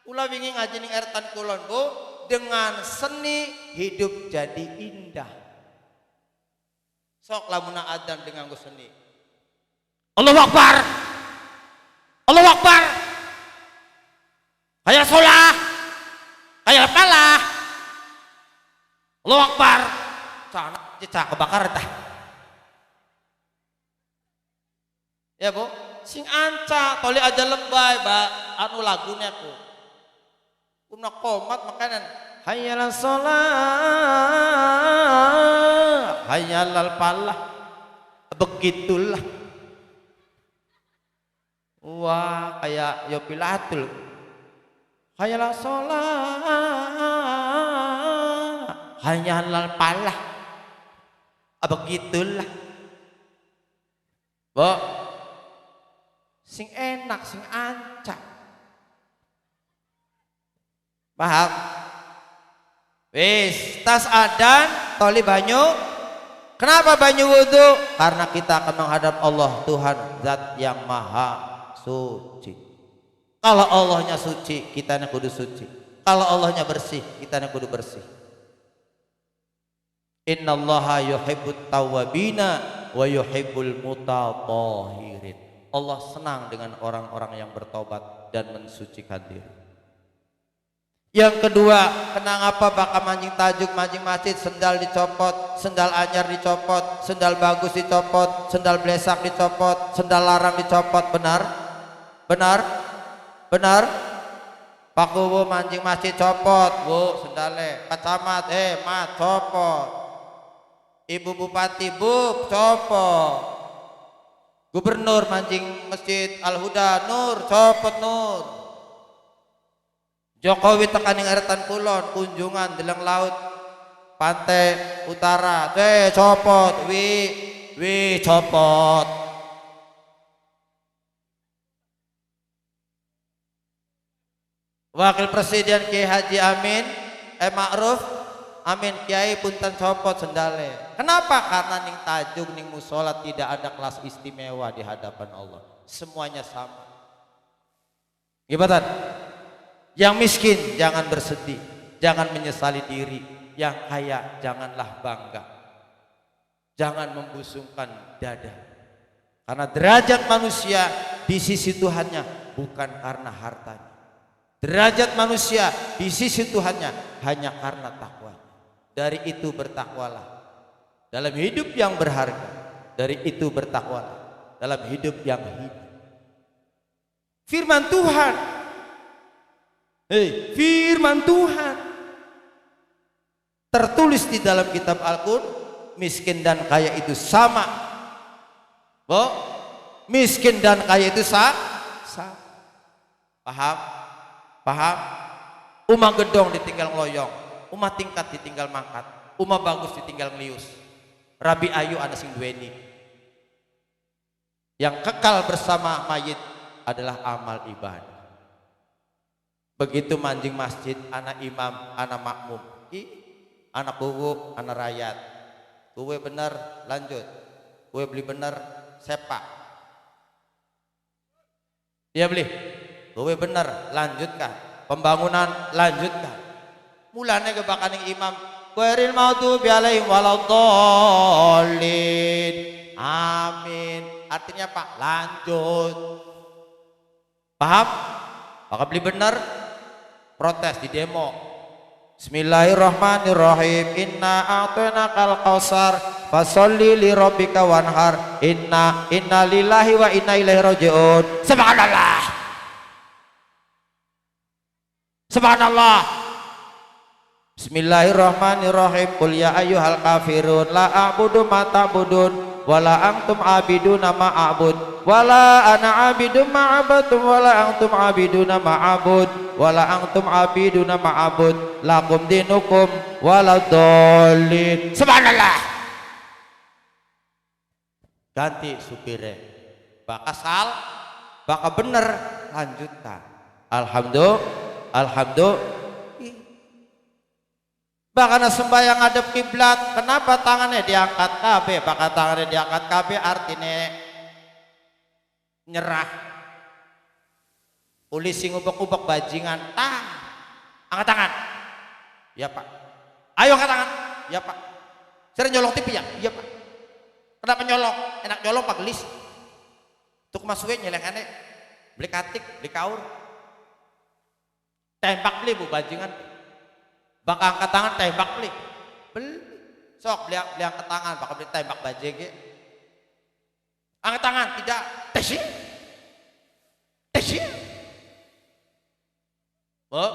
Speaker 1: Kula wingi ngaji ning Ertan Kulon, Bu, dengan seni hidup jadi indah. Sok lamuna adzan dengan nggo seni. Allahu Akbar, Allahu Akbar. Kayak sholah, kayak palah. Allahu Akbar. Cana cicak kebakar tah. Ya Bu, sing anca toli aja lebay ba anu lagune ku. Kuna komat makanan hayyalal shalah hayyalal falah. Begitulah. Wah, kayak Yopilatul. Hayyalal shalah hayyalal falah. Begitulah. Bu, sing enak, sing ancak. Paham? Wis, tas adan, toli banyu. Kenapa banyu wudu? Karena kita akan menghadap Allah Tuhan Zat yang Maha Suci. Kalau Allahnya suci, kita kudu suci. Kalau Allahnya bersih, kita kudu bersih. Innallaha yuhibbut tawwabina wa yuhibbul mutatahhirin. Allah senang dengan orang-orang yang bertobat dan mensucikan diri. Yang kedua, kenapa bakal mancing tajuk, mancing masjid, sendal dicopot, sendal anyar dicopot, sendal bagus dicopot, sendal blesak dicopot, sendal larang dicopot, benar? Benar? Benar? Pak Kuwu mancing masjid copot, Bu, sendale, Pak Camat, mat copot. Ibu Bupati, Bu, copot. Gubernur mancing masjid Al-Huda, Nur, copot Nur. Jokowi tekaning Eretan Kulon, kunjungan deleng laut pantai utara, copot, wi copot. Wakil Presiden Kiai Haji Amin, Ma'ruf Amin Kiai punten copot sendale. Kenapa? Karena ning tajuk ning musola tidak ada kelas istimewa di hadapan Allah. Semuanya sama. Gimana? Yang miskin jangan bersedih, jangan menyesali diri. Yang kaya janganlah bangga. Jangan membusungkan dada. Karena derajat manusia di sisi Tuhannya bukan karena hartanya. Derajat manusia di sisi Tuhannya hanya karena takwa. Dari itu bertakwalah dalam hidup yang berharga. Dari itu bertakwalah dalam hidup yang hidup. Firman Tuhan. Hei, firman Tuhan tertulis di dalam kitab Al-Qur'an, miskin dan kaya itu sama. Bo, miskin dan kaya itu sama. Paham? Paham? Umah gedong ditinggal ngeloyong, umah tingkat ditinggal mangkat, umah bagus ditinggal ngelius. Rabi ayu ana sing duweni. Yang kekal bersama mayit adalah amal ibadah. Begitu manjing masjid, anak imam, anak makmum, ki, anak kuwu, anak rakyat. Kuwe bener, lanjut. Kuwe beli bener, sepak. Dia beli. Kuwe bener, lanjutkan. Pembangunan lanjutkan. Mulane kebakaning imam, ghairil maghdubi alaihim waladdallin. Amin. Artinya Pak, lanjut. Paham? Maka beli bener, protes di demo. Bismillahirrahmanirrahim. Inna a'tainakal kautsar fasholli li rabbika wanhar. Inna inna lillahi wa inna ilaihi rajiun. Subhanallah. Subhanallah. Bismillahirrahmanirrahim. Qul ya ayyuhal kafirun la a'budu ma ta'budun wala antum abiduna ma a'bud wala ana abidun ma abadtum wala antum abiduna ma abud wala antum abiduna ma abud lakum dinukum wala dhalin. Subhanallah. Ganti supire, baka sal, baka bener, lanjutkan. Alhamdulillah, alhamdulillah. Bahkan sembahyang ngadep kiblat, kenapa tangannya diangkat kabeh? Bahkan tangannya diangkat kabeh artinya nyerah. Polisi ngubek-ubek bajingan, tah, angkat tangan. Ya Pak. Ayo angkat tangan. Ya Pak. Sering nyolong TV ya? Iya Pak. Kenapa nyolong? Enak nyolong Pak gelis. Tuk masuke nyelengane, beli katik, beli kaur. Tembak beli bu bajingan. Bak angkat tangan tembak beli. Beli. Sok beli angkat tangan, bakal beli tembak bajege. Angkat tangan, tidak. Tesi. Tesi. Oh.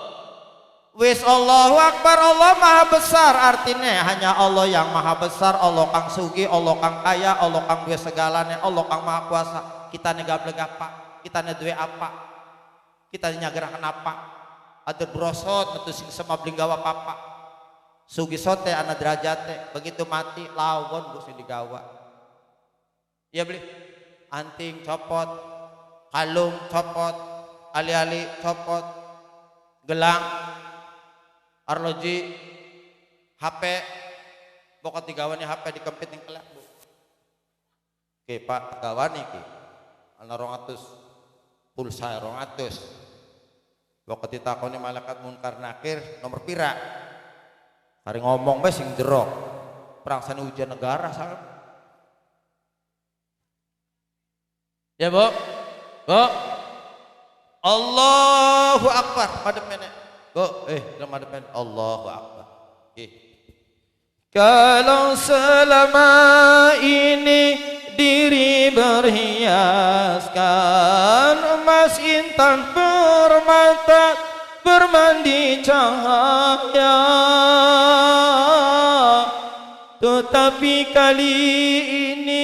Speaker 1: Wis Allahu Akbar, Allah Maha Besar, artinya hanya Allah yang Maha Besar, Allah kang sugi, Allah kang kaya, Allah kang duwe segalane, Allah kang Maha Kuasa. Kita ne gablek apa? Kita ne duwe apa? Kita nyagerakan apa? Ada brosot metu sing sema beli gawa papa. Sugi sote ana derajate, begitu mati lawon bu sing digawa. Ya beli anting copot, kalung copot, ali-ali copot, gelang, arloji, HP, pokok digawani HP dikempit ning kelak bu. Oke pak, gawani ki, ana 200 pulsa 200. Pokok ditakoni malaikat munkar nakir nomor pira? Hari ngomong bae sing jero. Perangsane ujian negara sangat. Ya bu, bu, Allahu Akbar, madep menek. Bu, madep menek. Allahu Akbar. Oke.
Speaker 2: Kalau selama ini diri berhiaskan emas intan permata bermandi cahaya, tetapi kali ini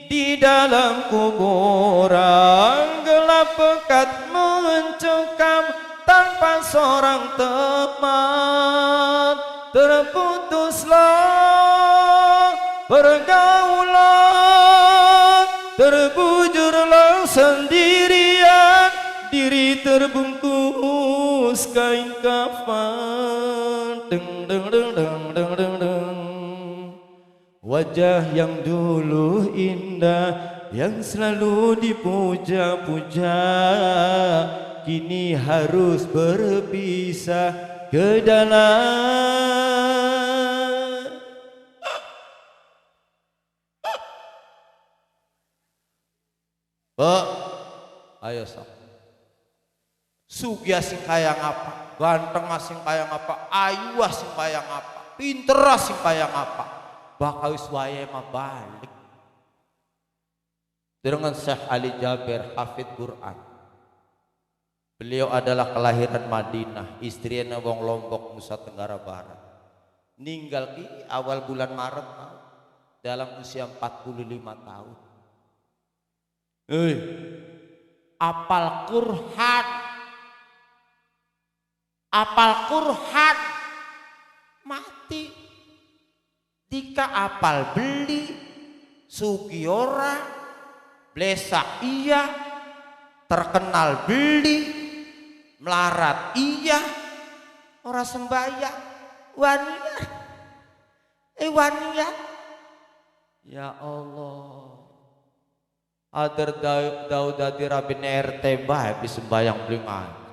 Speaker 2: di dalam kuburan gelap pekat mencekam tanpa seorang teman. Terputuslah pergaulan, terbujurlah sendirian, diri terbungkus kain kafan. Deng deng deng deng deng deng deng. Wajah yang dulu indah, yang selalu dipuja-puja, kini harus berpisah ke dalam.
Speaker 1: Bu, ayo sok. Sugi sing kaya ngapa, ganteng sing kaya ngapa, ayu sing kaya ngapa, pinter sing kaya ngapa, bakal wis wayahe mah balik. Dengan Syekh Ali Jaber hafid Quran. Beliau adalah kelahiran Madinah, istrinya wong Lombok, Nusa Tenggara Barat. Ninggal ki awal bulan Maret dalam usia 45 tahun. Apal Quran, apal Quran, mati. Dika apal beli, sugiora, blesak iya, terkenal beli, melarat iya, ora sembahyang, wania, wania. Ya Allah. Ader Daud dadi rabin RT bae bisa sembayang beli ngaji.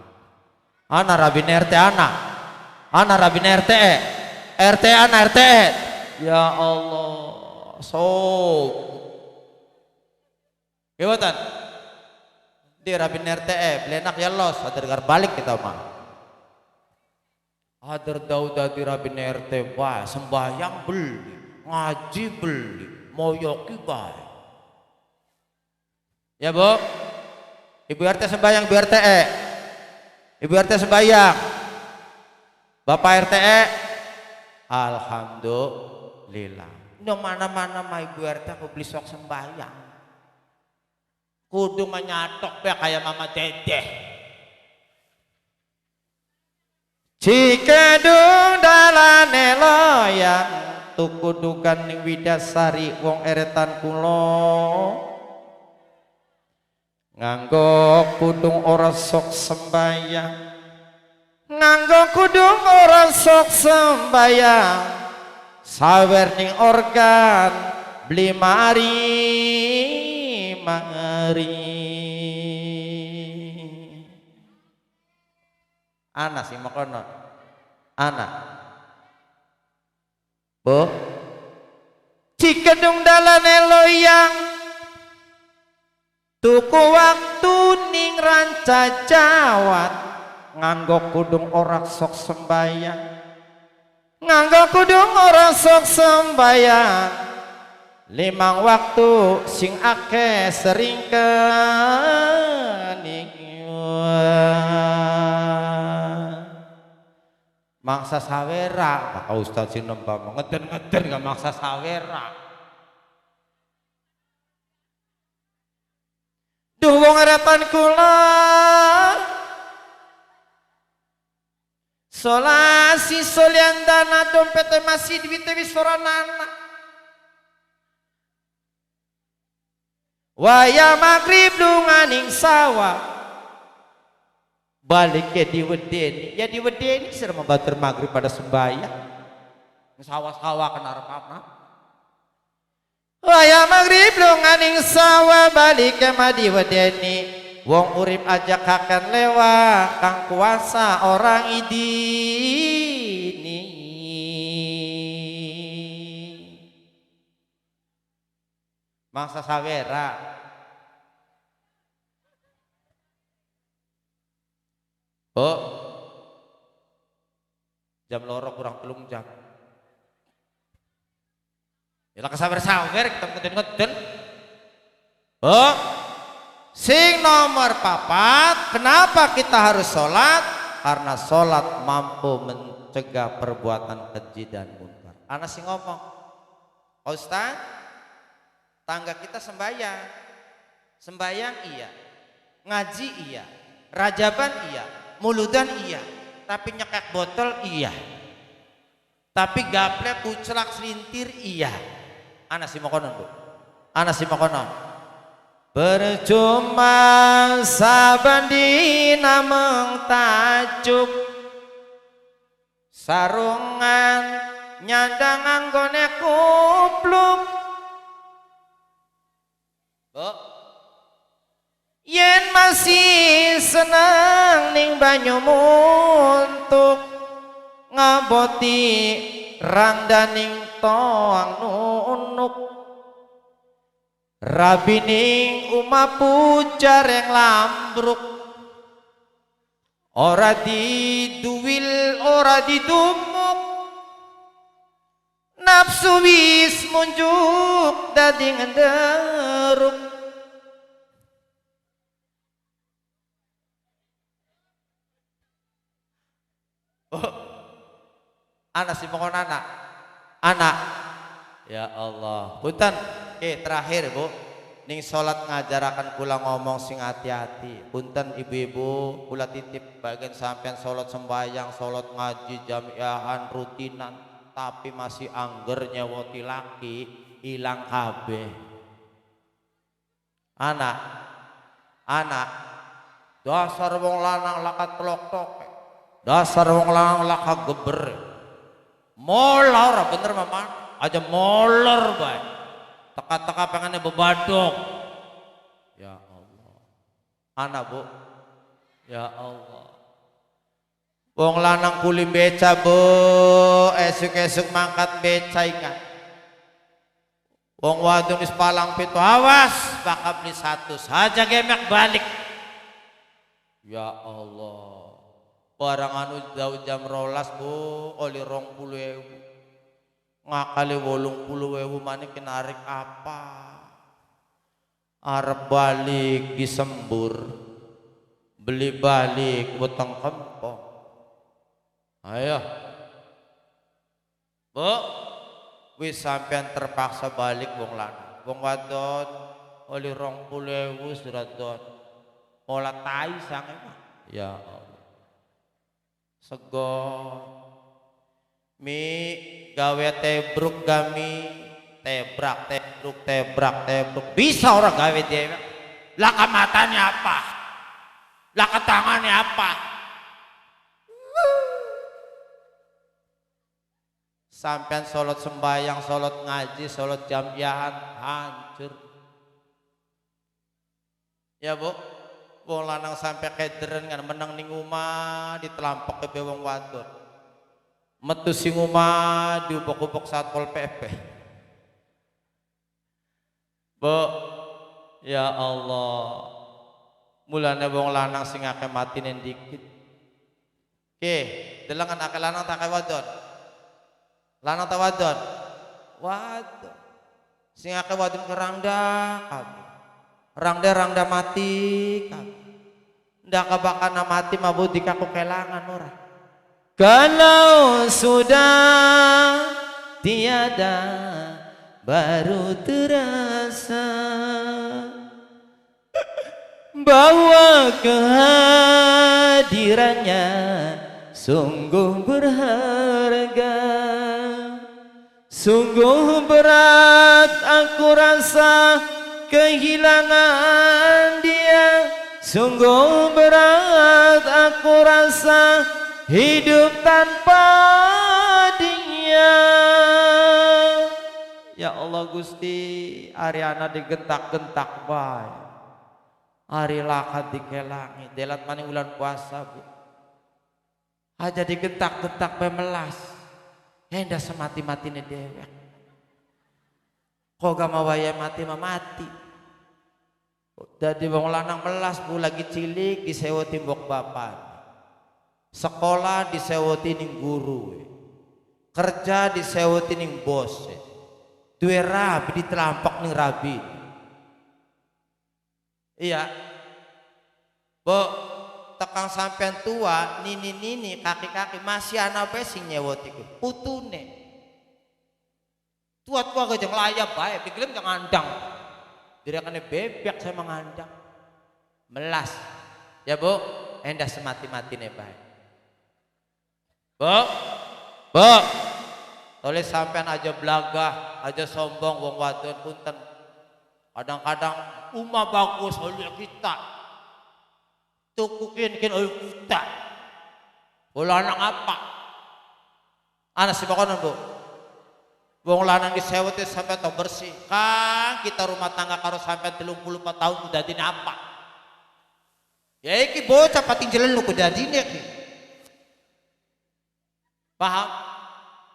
Speaker 1: Ana rabin RT ana. Ana rabin RT. RT ana RT. Ya Allah. So. Gewatan. Di rabin RT belenak ya los, ader gar balik kita mah. Ader Daud dadi rabin RT bae sembayang beli, ngaji beli, moyoki bae. Ya bu, ibu RT sembayang, ibu RT E, ibu RT sembayang, bapak RT E, alhamdulillah. No mana-mana mah ibu RT aku beli sok sembayang, kudu menyatok be kayak mama dedeh.
Speaker 2: Cikedung dalane loyang, tuku dukan ning Widasari wong eretan kula. Nganggo kudung ora sok sembayang, nganggo kudung ora sok sembayang, sawer ning organ beli mari mari.
Speaker 1: Ana sing makono, ana bu
Speaker 2: Cikedung dalane loyang, tuku waktu ning ranca jawat, nganggo kudung ora sok sembayang, Nganggo kudung ora sok sembayang, limang waktu sing akeh sering kening.
Speaker 1: Mangsa sawera, Pak Ustaz sing nembang ngeden-ngeden gak maksa sawera.
Speaker 2: Duh wong harapan kula solasi solian dana dompete masih duwite wis ora nana. Waya magrib lunganing sawah,
Speaker 1: balik ke diwedeni, ya diwedeni sira membatur maghrib pada sembahyang. Sawah-sawah kena arep apa?
Speaker 2: Waya maghrib lunganing sawah, balik ke madiwedeni. Wong urip aja kakan lewa, kang kuasa orang idini.
Speaker 1: Mangsa sawera. Oh, jam 2 kurang 3 jam. Ya lah kesawer-sawer kita ngeden-ngeden.
Speaker 2: Oh, sing nomor 4, kenapa kita harus sholat?
Speaker 1: Karena sholat mampu mencegah perbuatan keji dan munkar. Ana sing ngomong, Pak Ustaz, tangga kita sembayang, sembayang iya, ngaji iya, rajaban iya, muludan iya, tapi nyekek botol iya, tapi gaplek kucelak selintir iya. Ana sing mokonon, Bu. Ana sing mokonon.
Speaker 2: Percuma saben dina mung tajuk, sarungan nyandang anggone kupluk.
Speaker 1: Bu,
Speaker 2: yen masih seneng ning banyu muntuk, ngaboti rangdaning toang nunuk. Rabining umah pujar yang lambruk, ora diduwil ora didumuk, nafsu wis munjuk dadi ngenderuk.
Speaker 1: Oh, anak si mokon anak, anak, ya Allah, punten. Oke, terakhir Bu, ning salat ngajarakan kula ngomong sing hati-hati. Punten ibu-ibu, kula titip bagian sampean salat sembahyang, salat ngaji, jamiahan, rutinan, tapi masih angger nyewoti laki, ilang kabeh. Anak, anak, dasar wong lanang laka tlok-tlok, dasar wong lanang laka geber. Molor bener mama, aja molor bae. Teka-teka pengennya bebadok. Ya Allah. Anak Bu. Ya Allah. Wong lanang kuli beca Bu, esuk-esuk mangkat beca ikan. Wong wadon wis palang pitu, awas bakal beli 1 saja gemek balik. Ya Allah. Barang anu jauh jam 12 Bu, oli 20.000. Ngakali 80.000 maning kinarik apa? Arep balik disembur, beli balik weteng kempong. Ayo, Bu, wis sampean terpaksa balik wong lanang, wong wadon oli 20.000 surat don, pola tai sange mah. Ya Allah, sego. Mi gawe tebruk gami tebrak tebruk tebrak tebruk bisa orang gawe dhewe. Lah matanya apa? Lah tangannya apa? Sampean salat sembahyang, salat ngaji, salat jamiahan hancur. Ya Bu, wong lanang sampai kederen kan menang ning omah ditelampok ke wong wadon. Metu sing omah diubok-ubok Satpol PP. Bu, ya Allah. Mulane wong lanang sing akeh matine dikit. Oke, delengan akeh lanang tak akeh wadon. Lanang ta wadon? Wadon. Sing akeh wadon ke rangda kabeh. Rangda-rangda mati kabeh. Ndak kebakana mati mabu dikaku kelangan ora.
Speaker 2: Kalau sudah tiada baru terasa bahwa kehadirannya sungguh berharga. Sungguh berat aku rasa kehilangan dia. Sungguh berat aku rasa hidup tanpa dia.
Speaker 1: Ya Allah Gusti, Ariana digentak-gentak bae. Ari lakat dikelangi, delat maning bulan puasa bu. Aja digentak-gentak bae melas. Hendak semati-matine dewek. Kok gak mau waya mati mah mati. Dadi wong lanang melas bu, lagi cilik disewoti mbok bapak. Sekolah disewoti ning guru. Kerja disewoti ning bos. Duwe rabi ditelampak ning rabi. Iya. Bu, tekang sampean tua, nini-nini, kaki-kaki masih ana bae sing nyewoti ku. Putune. Tua-tua gak jangan layap bae, digelem jangan ngandang. Direkane bebek saya mengandang. Melas. Ya Bu, endah semati-matine bae. Bu. Bu. Tole sampean aja belagah, aja sombong wong wadon punten. Kadang-kadang umah bagus oleh kita. Tuku kin oleh kita. Bola anak apa? Anak si makonon Bu. Wong lanang disewoti sampai tau bersih. Kang kita rumah tangga karo sampai 34 tahun udah dadi apa? Ya iki bocah pating jelenu ku dadine iki. Paham?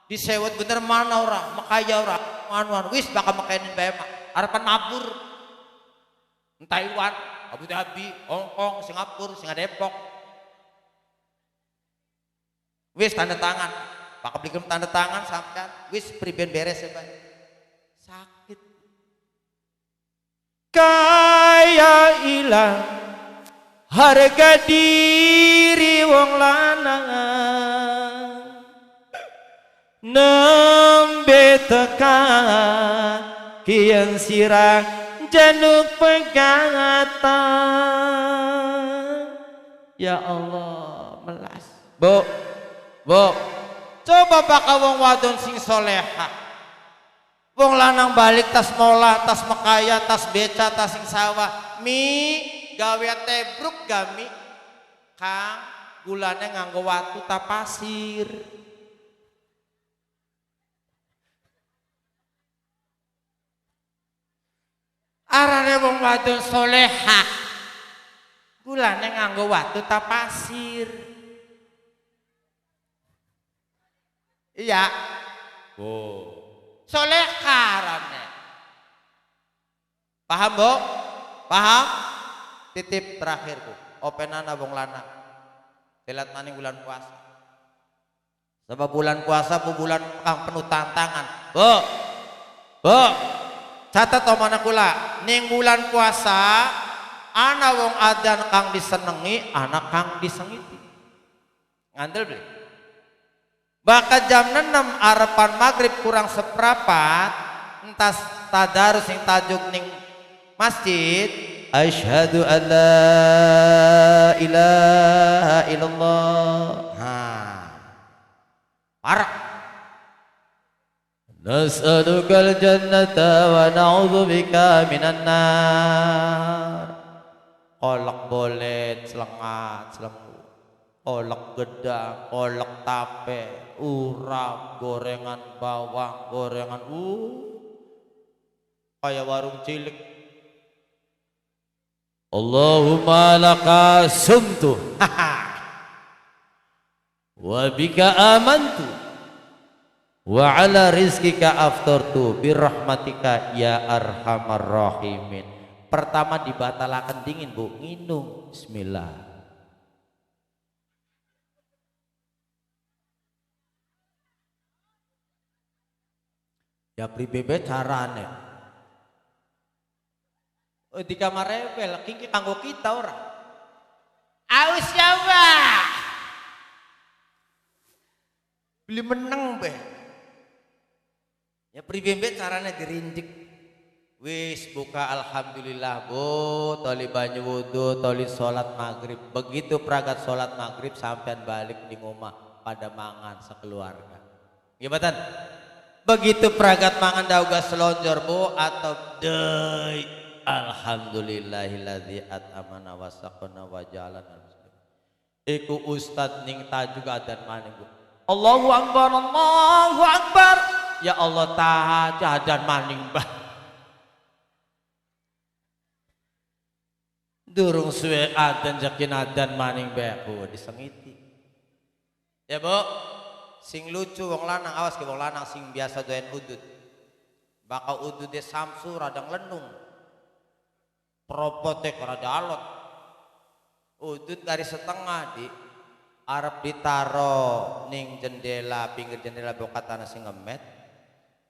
Speaker 1: Disewot bener mana ora, makaya ora, manuan wis bakal makainin bae mah. Harapan mabur. Taiwan, Abu Dhabi, Hong Kong, Singapura, Singa Depok. Wis tanda tangan. Pak beli tanda tangan sampean wis priben beres ya Pak. Sakit.
Speaker 2: Kaya ilang harga diri wong lanang nembe teka kian sirah januk pegatan.
Speaker 1: Ya Allah, melas. Bu, bu, coba bakal wong wadon sing soleha. Wong lanang balik tas mola, tas mekaya, tas beca, tas sing sawah. Mi gawe tebruk gami kang gulane nganggo watu ta pasir. Arane wong wadon soleha gulane nganggo watu ta pasir. Iya. Oh. Soleha arane. Paham, Bu? Paham? Titip terakhir, Bu. Openana wong lanang. Telat maning bulan puasa. Sebab bulan puasa bu bulan kang penuh tantangan. Bu. Bu. Catat omana kula, ning bulan puasa ana wong adan kang disenengi, ana kang disengiti. Ngandel beli. Bakal jam 6 arepan maghrib kurang seprapat, entas tadarus sing tajuk ning masjid, asyhadu an la ilaha illallah. Ha. Parak. Nas'alukal jannata wa na'udzubika minan nar. Kolak bolet, selengat, selengu. Kolak gedang, kolak tape, urap, gorengan bawang, gorengan kayak warung cilik.
Speaker 2: Allahumma laka sumtu wa bika amantu wa ala rizkika aftartu birahmatika ya arhamar rahimin.
Speaker 1: Pertama dibatalakan dingin Bu, nginum bismillah. Ya pribe carane. Oh, di kamar rebel kingki kanggo kita ora. Aus ya, Pak. Beli meneng be. Ya pribe carane dirindik. Wis buka alhamdulillah bu, toli banyu wudu, toli sholat maghrib. Begitu pragat sholat maghrib sampean balik di rumah pada mangan sekeluarga. Gimana? Begitu pragat mangan dauga selonjor bu atau dei alhamdulillahilladzi at'amana wa saqana wa ja'alana muslimin. Iku ustad ning tajuk adan maning bu. Allahu akbar, Allahu akbar. Ya Allah taha adan maning bah. Durung suwe adan jakin adan maning beku disengiti. Ya bu, sing lucu wong lanang awas ke wong lanang sing biasa doyan udut. Bakal udude samsu radang lenung. Propotek rada alot. Udut dari setengah di arep ditaro ning jendela pinggir jendela bokat tanah sing ngemet.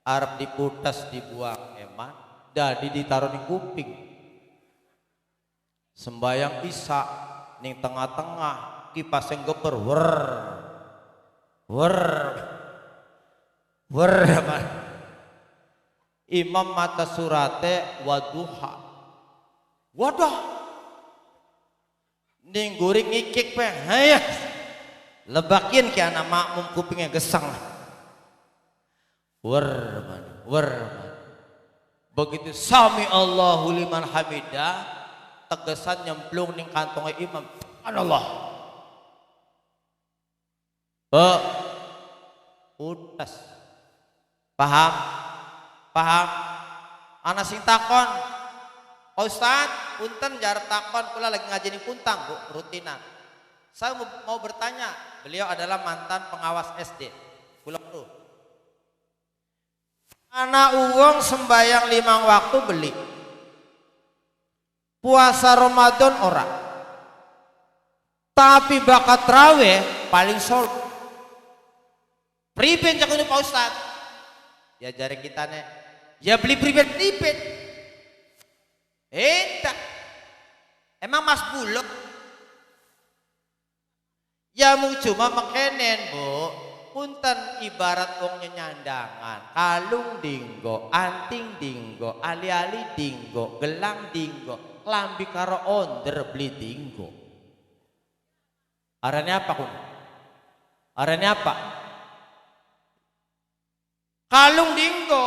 Speaker 1: Arep diputas dibuang eman, dadi ditaro ning kuping. Sembayang isya ning tengah-tengah kipas yang geber wer wer wer imam mata surate waduha waduh ning guring ngikik pe hayah lebakin ki anak makmum kupingnya gesang wer wer begitu sami Allahu liman hamidah tegesan nyemplung ning kantongnya imam. Allah. Oh. Utas. Paham? Paham? Ana sing takon. Pak Ustaz, punten jar takon kula lagi ngaji ning Puntang, Bu, rutinan. Saya mau bertanya, beliau adalah mantan pengawas SD. Kula tuh. Ana uang sembayang 5 waktu beli. Puasa Ramadan ora. Tapi bakat traweh paling sol. Priben cak ini Pak Ustad. Ya jare kita nih. Ya beli priben priben. Entah. Emang Mas Bulog. Ya mung cuma mekenen, Bu. Punten ibarat wong nyandangan, kalung dinggo, anting dinggo, ali-ali dinggo, gelang dinggo, klambi karo onder beli dinggo. Arane apa kun? Arane apa? Kalung dinggo,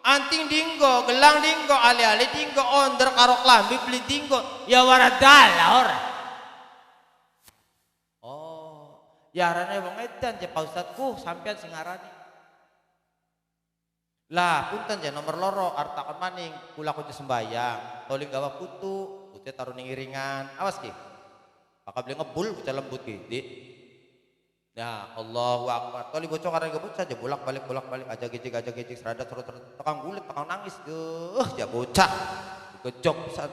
Speaker 1: anting dinggo, gelang dinggo, ali-ali dinggo, onder karo klambi beli dinggo. Ya waradala ora. Oh, ya arane wong edan ya Pak Ustadku sampean sing ngarani. Lah punten ya nomor loro arep takon maning, kula kudu sembayang, toli gawa putu, putih taruh ning iringan. Awas ki. Bakal beli ngebul bocah lembut ki, Dik. Nah, Allahu akbar. Toli bocah karena bocah aja bolak-balik aja gejek serada terus tekang gulit, tekang nangis. Duh, ya bocah. Dikejok pisan.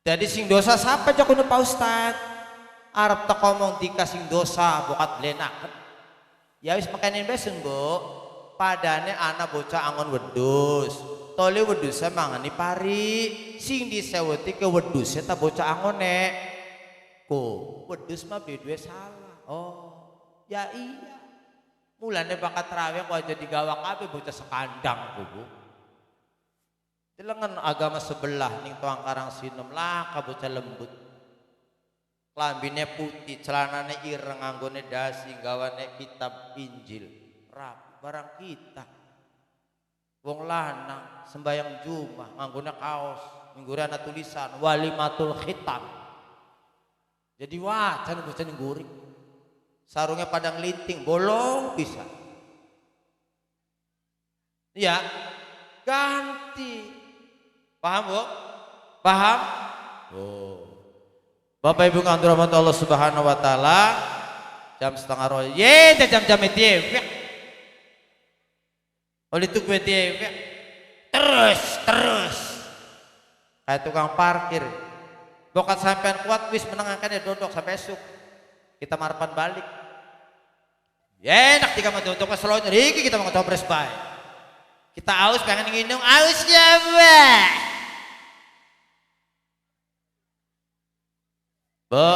Speaker 1: Jadi sing dosa siapa aja kudu Pak Ustad? Arep teko ngomong dikasih dosa bokat blenaken. Ya wis makanin besen, Bu. Padane anak bocah angon wedhus. Tole wedhuse mangani pari, sing diseweti ke wedhuse ta bocah angone. Ku, wedhus mah beli salah. Oh, ya iya. Mulane bakat traweh kok aja digawa kabeh bocah sekandang ku, Bu. Delengen agama sebelah ning Tuang Karang Sinom lah bocah lembut. Klambine putih, celanane ireng, anggone dasi, gawane kitab Injil. Rapi barang kita. Wong lanang sembayang Jumat nganggone kaos, nggure ana tulisan walimatul khitam. Jadi wajan bocah ngguring. Sarungnya padang linting, bolong bisa. Iya, ganti. Paham, Bu? Paham? Oh. Bapak Ibu kang dirahmati Allah Subhanahu wa taala, jam 1:30. Ye, jam-jam dhewe. Oleh itu gue dhewe. Terus, terus. Kayak tukang parkir. Bokat sampean kuat wis menengahkan ya dodok sampai esuk. Kita marpan balik. Ya enak tiga mati untuk keselon riki kita mau ngecobres bae. Kita aus pengen nginung aus ya bah. Bu,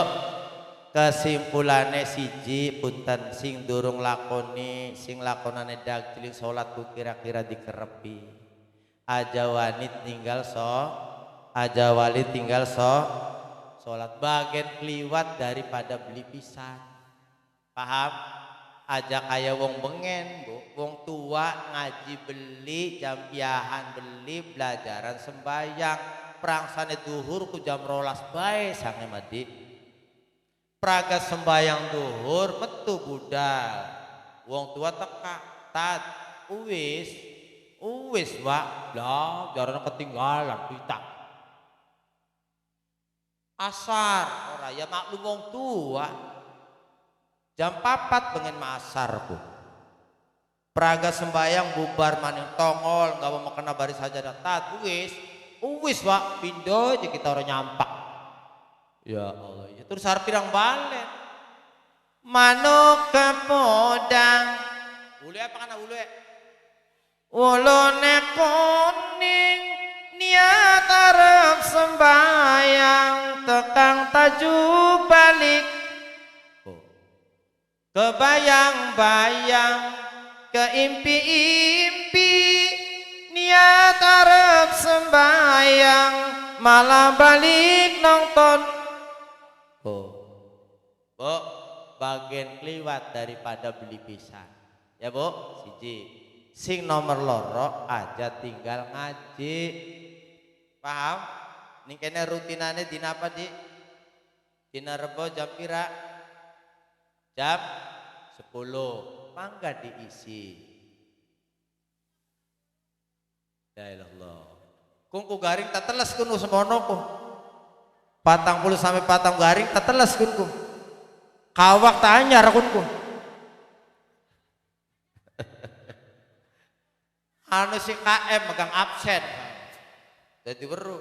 Speaker 1: kesimpulannya siji punten sing durung lakoni sing lakonane dag cilik salat ku kira-kira dikerepi. Aja wanit tinggal so, aja wali tinggal so, salat bagian kliwat daripada beli pisan. Paham? Aja kaya wong bengen, bu, wong tua ngaji beli, jampiahan beli, belajaran sembayang, prangsane duhur ku jam 12 bae sange mati. Praga sembayang duhur metu budal. Wong tua teka tat uwis, uwis wak, lah jarane ketinggalan pitak. Asar ora ya maklum wong tua. Jam 4 bengen masar ku. Praga sembayang bubar maning tongol nggak mau kena baris sajadah tat wis wis wak pindo aja kita orang nyampak. Ya Allah ya terus harap pirang balen manuk kepodang ulu apa kana ulu
Speaker 2: Wulune kuning niat arep sembayang tekang taju balik kebayang-bayang keimpi-impi niat arep sembayang malah balik nonton.
Speaker 1: Oh, bu, bagian kliwat daripada beli pisang ya bu, siji sing nomor loro aja tinggal ngaji. Paham? Ning kene rutinane dina apa di? Dina Rebo jam pira? Jam 10. Mangga diisi. Ya ilallah. Kungku garing tak teles kunu semono ku. 40 sampai 4 garing tak teles kunku. Kawak tak anyar kunku. Anu si KM megang absen. Jadi weru.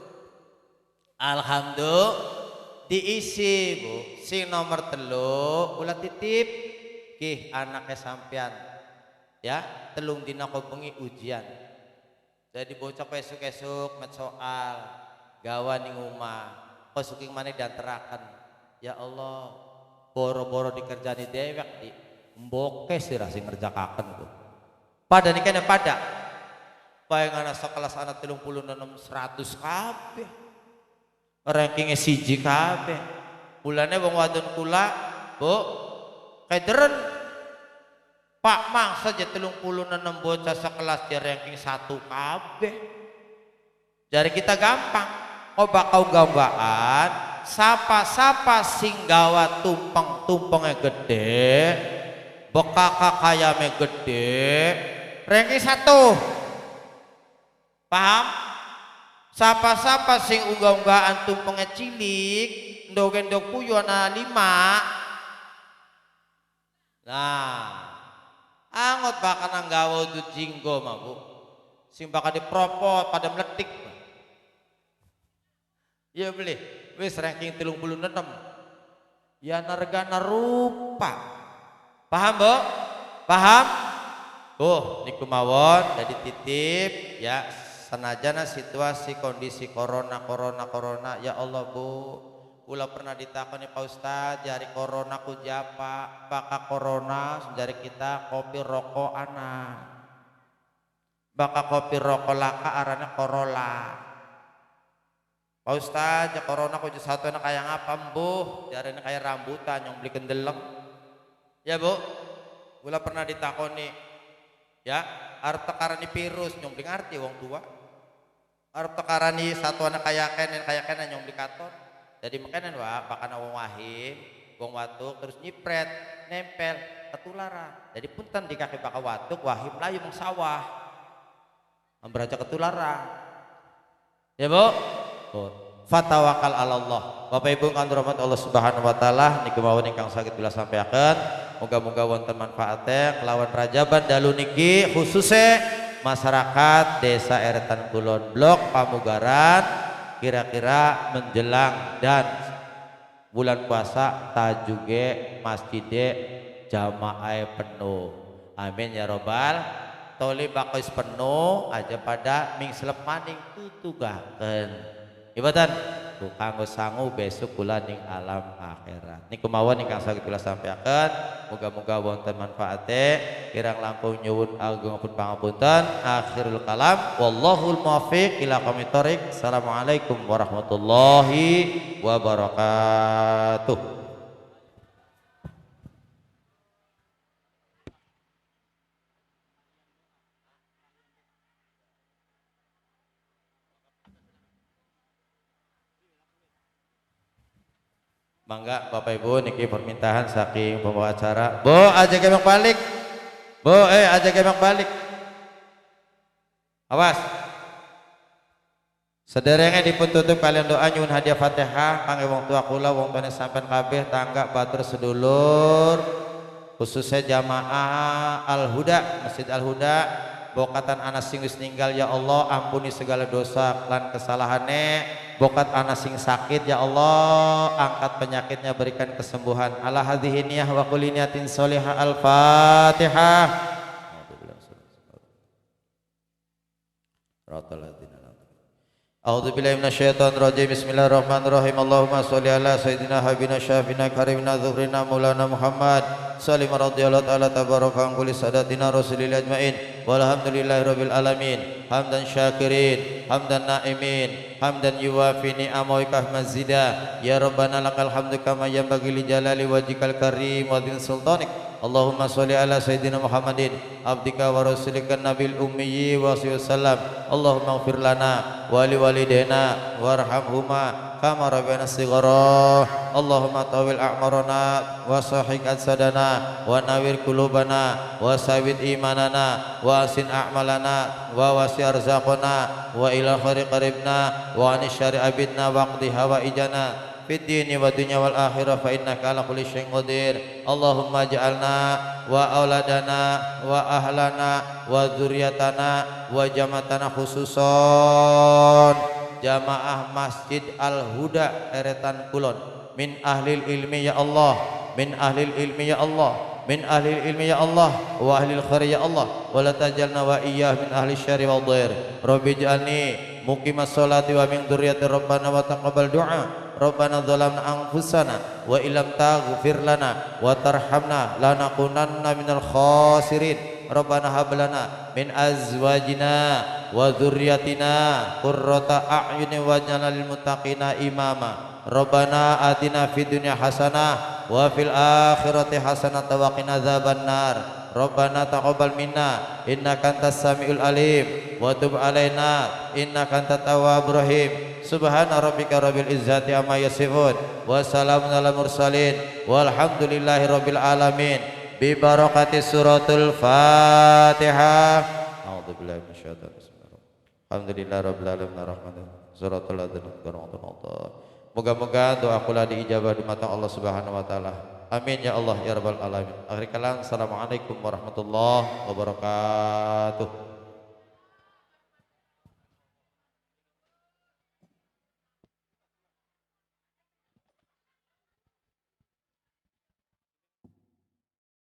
Speaker 1: Alhamdulillah diisi bu. Sing nomor 3 kula titip kih anaknya sampean. Ya, 3 dina kok bengi ujian. Jadi bocah esuk-esuk met soal gawa ning omah, kok suking maneh dianteraken. Ya Allah, boro-boro dikerjani dewek di mboke sirah sing ngerjakaken bu. Pada nikene pada bayangan sekelas anak 36 100 kabeh. Rankingnya 1 kabeh. Bulane wong wadon kula, Bu, kederen. Pak mangsa je 36 bocah sekelas di ranking 1 kabeh. Jari kita gampang. Kok bakal gambaan, sapa-sapa sing gawa tumpeng-tumpengnya gede, bekaka kayame gede, ranking 1. Paham? Sapa-sapa sing unggah-unggahan tumpengnya cilik, ndog-ndog puyu ana 5. Nah, angot bakal nanggawa udut jinggo mah bu. Sing bakal dipropot pada meletik. Ya beli, wis ranking 36. Ya nargana rupa. Paham bu? Paham? Oh, niku mawon jadi titip ya. Senajana situasi kondisi corona corona corona ya Allah bu, kula pernah ditakoni Pak Ustad jari corona ku japa, baka corona jari kita kopi rokok anak, baka kopi rokok laka arane corolla. Pak Ustad ya corona ku satu anak kayak ngapa mbuh, jarine kayak rambutan yang beli kendeleng. Ya bu, kula pernah ditakoni ya arep tekarani virus nyong beli ngerti wong tua. Arep tekarani satu anak kaya kenen nyong beli katon. Jadi makanan wah bahkan wong wahim, wong watuk terus nyipret, nempel, ketularan. Jadi punten di kaki bakal watuk wahim layu meng sawah. Amberaja ketularan. Ya Bu? Oh. Fatawakal 'alallah. Bapak Ibu kang dirahmati Allah Subhanahu wa taala niku mawon ingkang saged kula sampaikan. Moga-moga wonten manfaate kelawan Rajaban dalu niki khususe masyarakat Desa Eretan Kulon Blok Pamugaran kira-kira menjelang dan bulan puasa tajuge masjide jamaah penuh. Amin ya robbal. Toli bakal penuh aja pada mingselep maning tutugaken. Ibatan kanggo sangu besok kula ning alam akhirat. Niku mawon ingkang saged kula sampaikan. Muga-muga wonten manfaate. Kirang langkung nyuwun agung pun pangapunten. Akhirul kalam wallahul muwaffiq ila aqwamit thoriq. Assalamualaikum warahmatullahi wabarakatuh. Mangga Bapak Ibu niki permintaan saking pembawa acara. Bu aja gemek balik. Bu aja gemek balik. Awas. Sederenge dipun tutup kalian doa nyuwun hadiah Fatihah kangge wong tua kula, wong tuane sampean kabeh, tangga batur sedulur, khususnya jamaah Al-Huda, Masjid Al-Huda. Bokatan anak sing wis ninggal ya Allah ampuni segala dosa lan kesalahane. Bokat anak sing sakit ya Allah angkat penyakitnya berikan kesembuhan. Ala hadhihi niyah wa kulli niyatin sholihah. Al-Fatihah. A'udzu billahi minasyaitonir rajim. Bismillahirrahmanirrahim. Allahumma sholli ala sayidina habibina syafina karimina dzukrina maulana Muhammad salim radhiyallahu ta'ala tabaraka an kulli sadatina rasulillah ajmain walhamdulillahi rabbil alamin hamdan syakirin hamdan naimin hamdan yuwafi ni'amahu mazida ya rabbana lakal hamdu kama yanbaghi li jalali wajhikal karim wa dzin sultanik. Allahumma sholli ala sayyidina Muhammadin abdika wa rasulika nabil ummi wa sallam. Allahumma ighfir lana wa li walidayna warhamhuma kama rabbayana shighara. Allahumma tawil a'marana wa sahih ajsadana wa nawwir qulubana wa sawid imanana wa asin a'malana wa wasi arzaqana wa ila khairi qaribna wa anis syari abidna waqdi hawaijana fid dini wa dunya wal akhirah fa innaka ala kulli syai'in qadir. Allahumma ij'alna wa auladana wa ahlana wa dzurriyyatana wa jamatana khususon jamaah Masjid Al-Huda Eretan Kulon min ahlil ilmi ya Allah, min ahlil ilmi ya Allah, min ahlil ilmi ya Allah, wa ahlil khair ya Allah, wa la tajalna wa iyyah min ahli syarri wal dhair. Rabbi ij'alni muqimas sholati wa min dzurriyyati rabbana wa taqabbal du'a. Rabbana dzalamna anfusana wa illam taghfir lana wa tarhamna lanakunanna minal khasirin. Rabbana hab lana min azwajina wa dzurriyyatina qurrata a'yunin waj'alna lil muttaqina imama. Rabbana atina fid dunya hasanah wa fil akhirati hasanah wa qina adzabannar. Rabbana taqabbal minna innaka antas samiul alim wa tub alaina innaka antat tawwabur rahim. Subhana rabbika rabbil izzati amma yasifun wa salamun alal mursalin walhamdulillahi rabbil alamin. Bi barakati suratul Fatihah. A'udzu billahi minasyaitonir rajim. Alhamdulillahi rabbil alamin arrahmanir suratul ladzina an'amta. Moga-moga doa kula diijabah di mata Allah Subhanahu wa taala. Amin ya Allah ya rabbal alamin. Akhir kalam, assalamualaikum warahmatullahi wabarakatuh.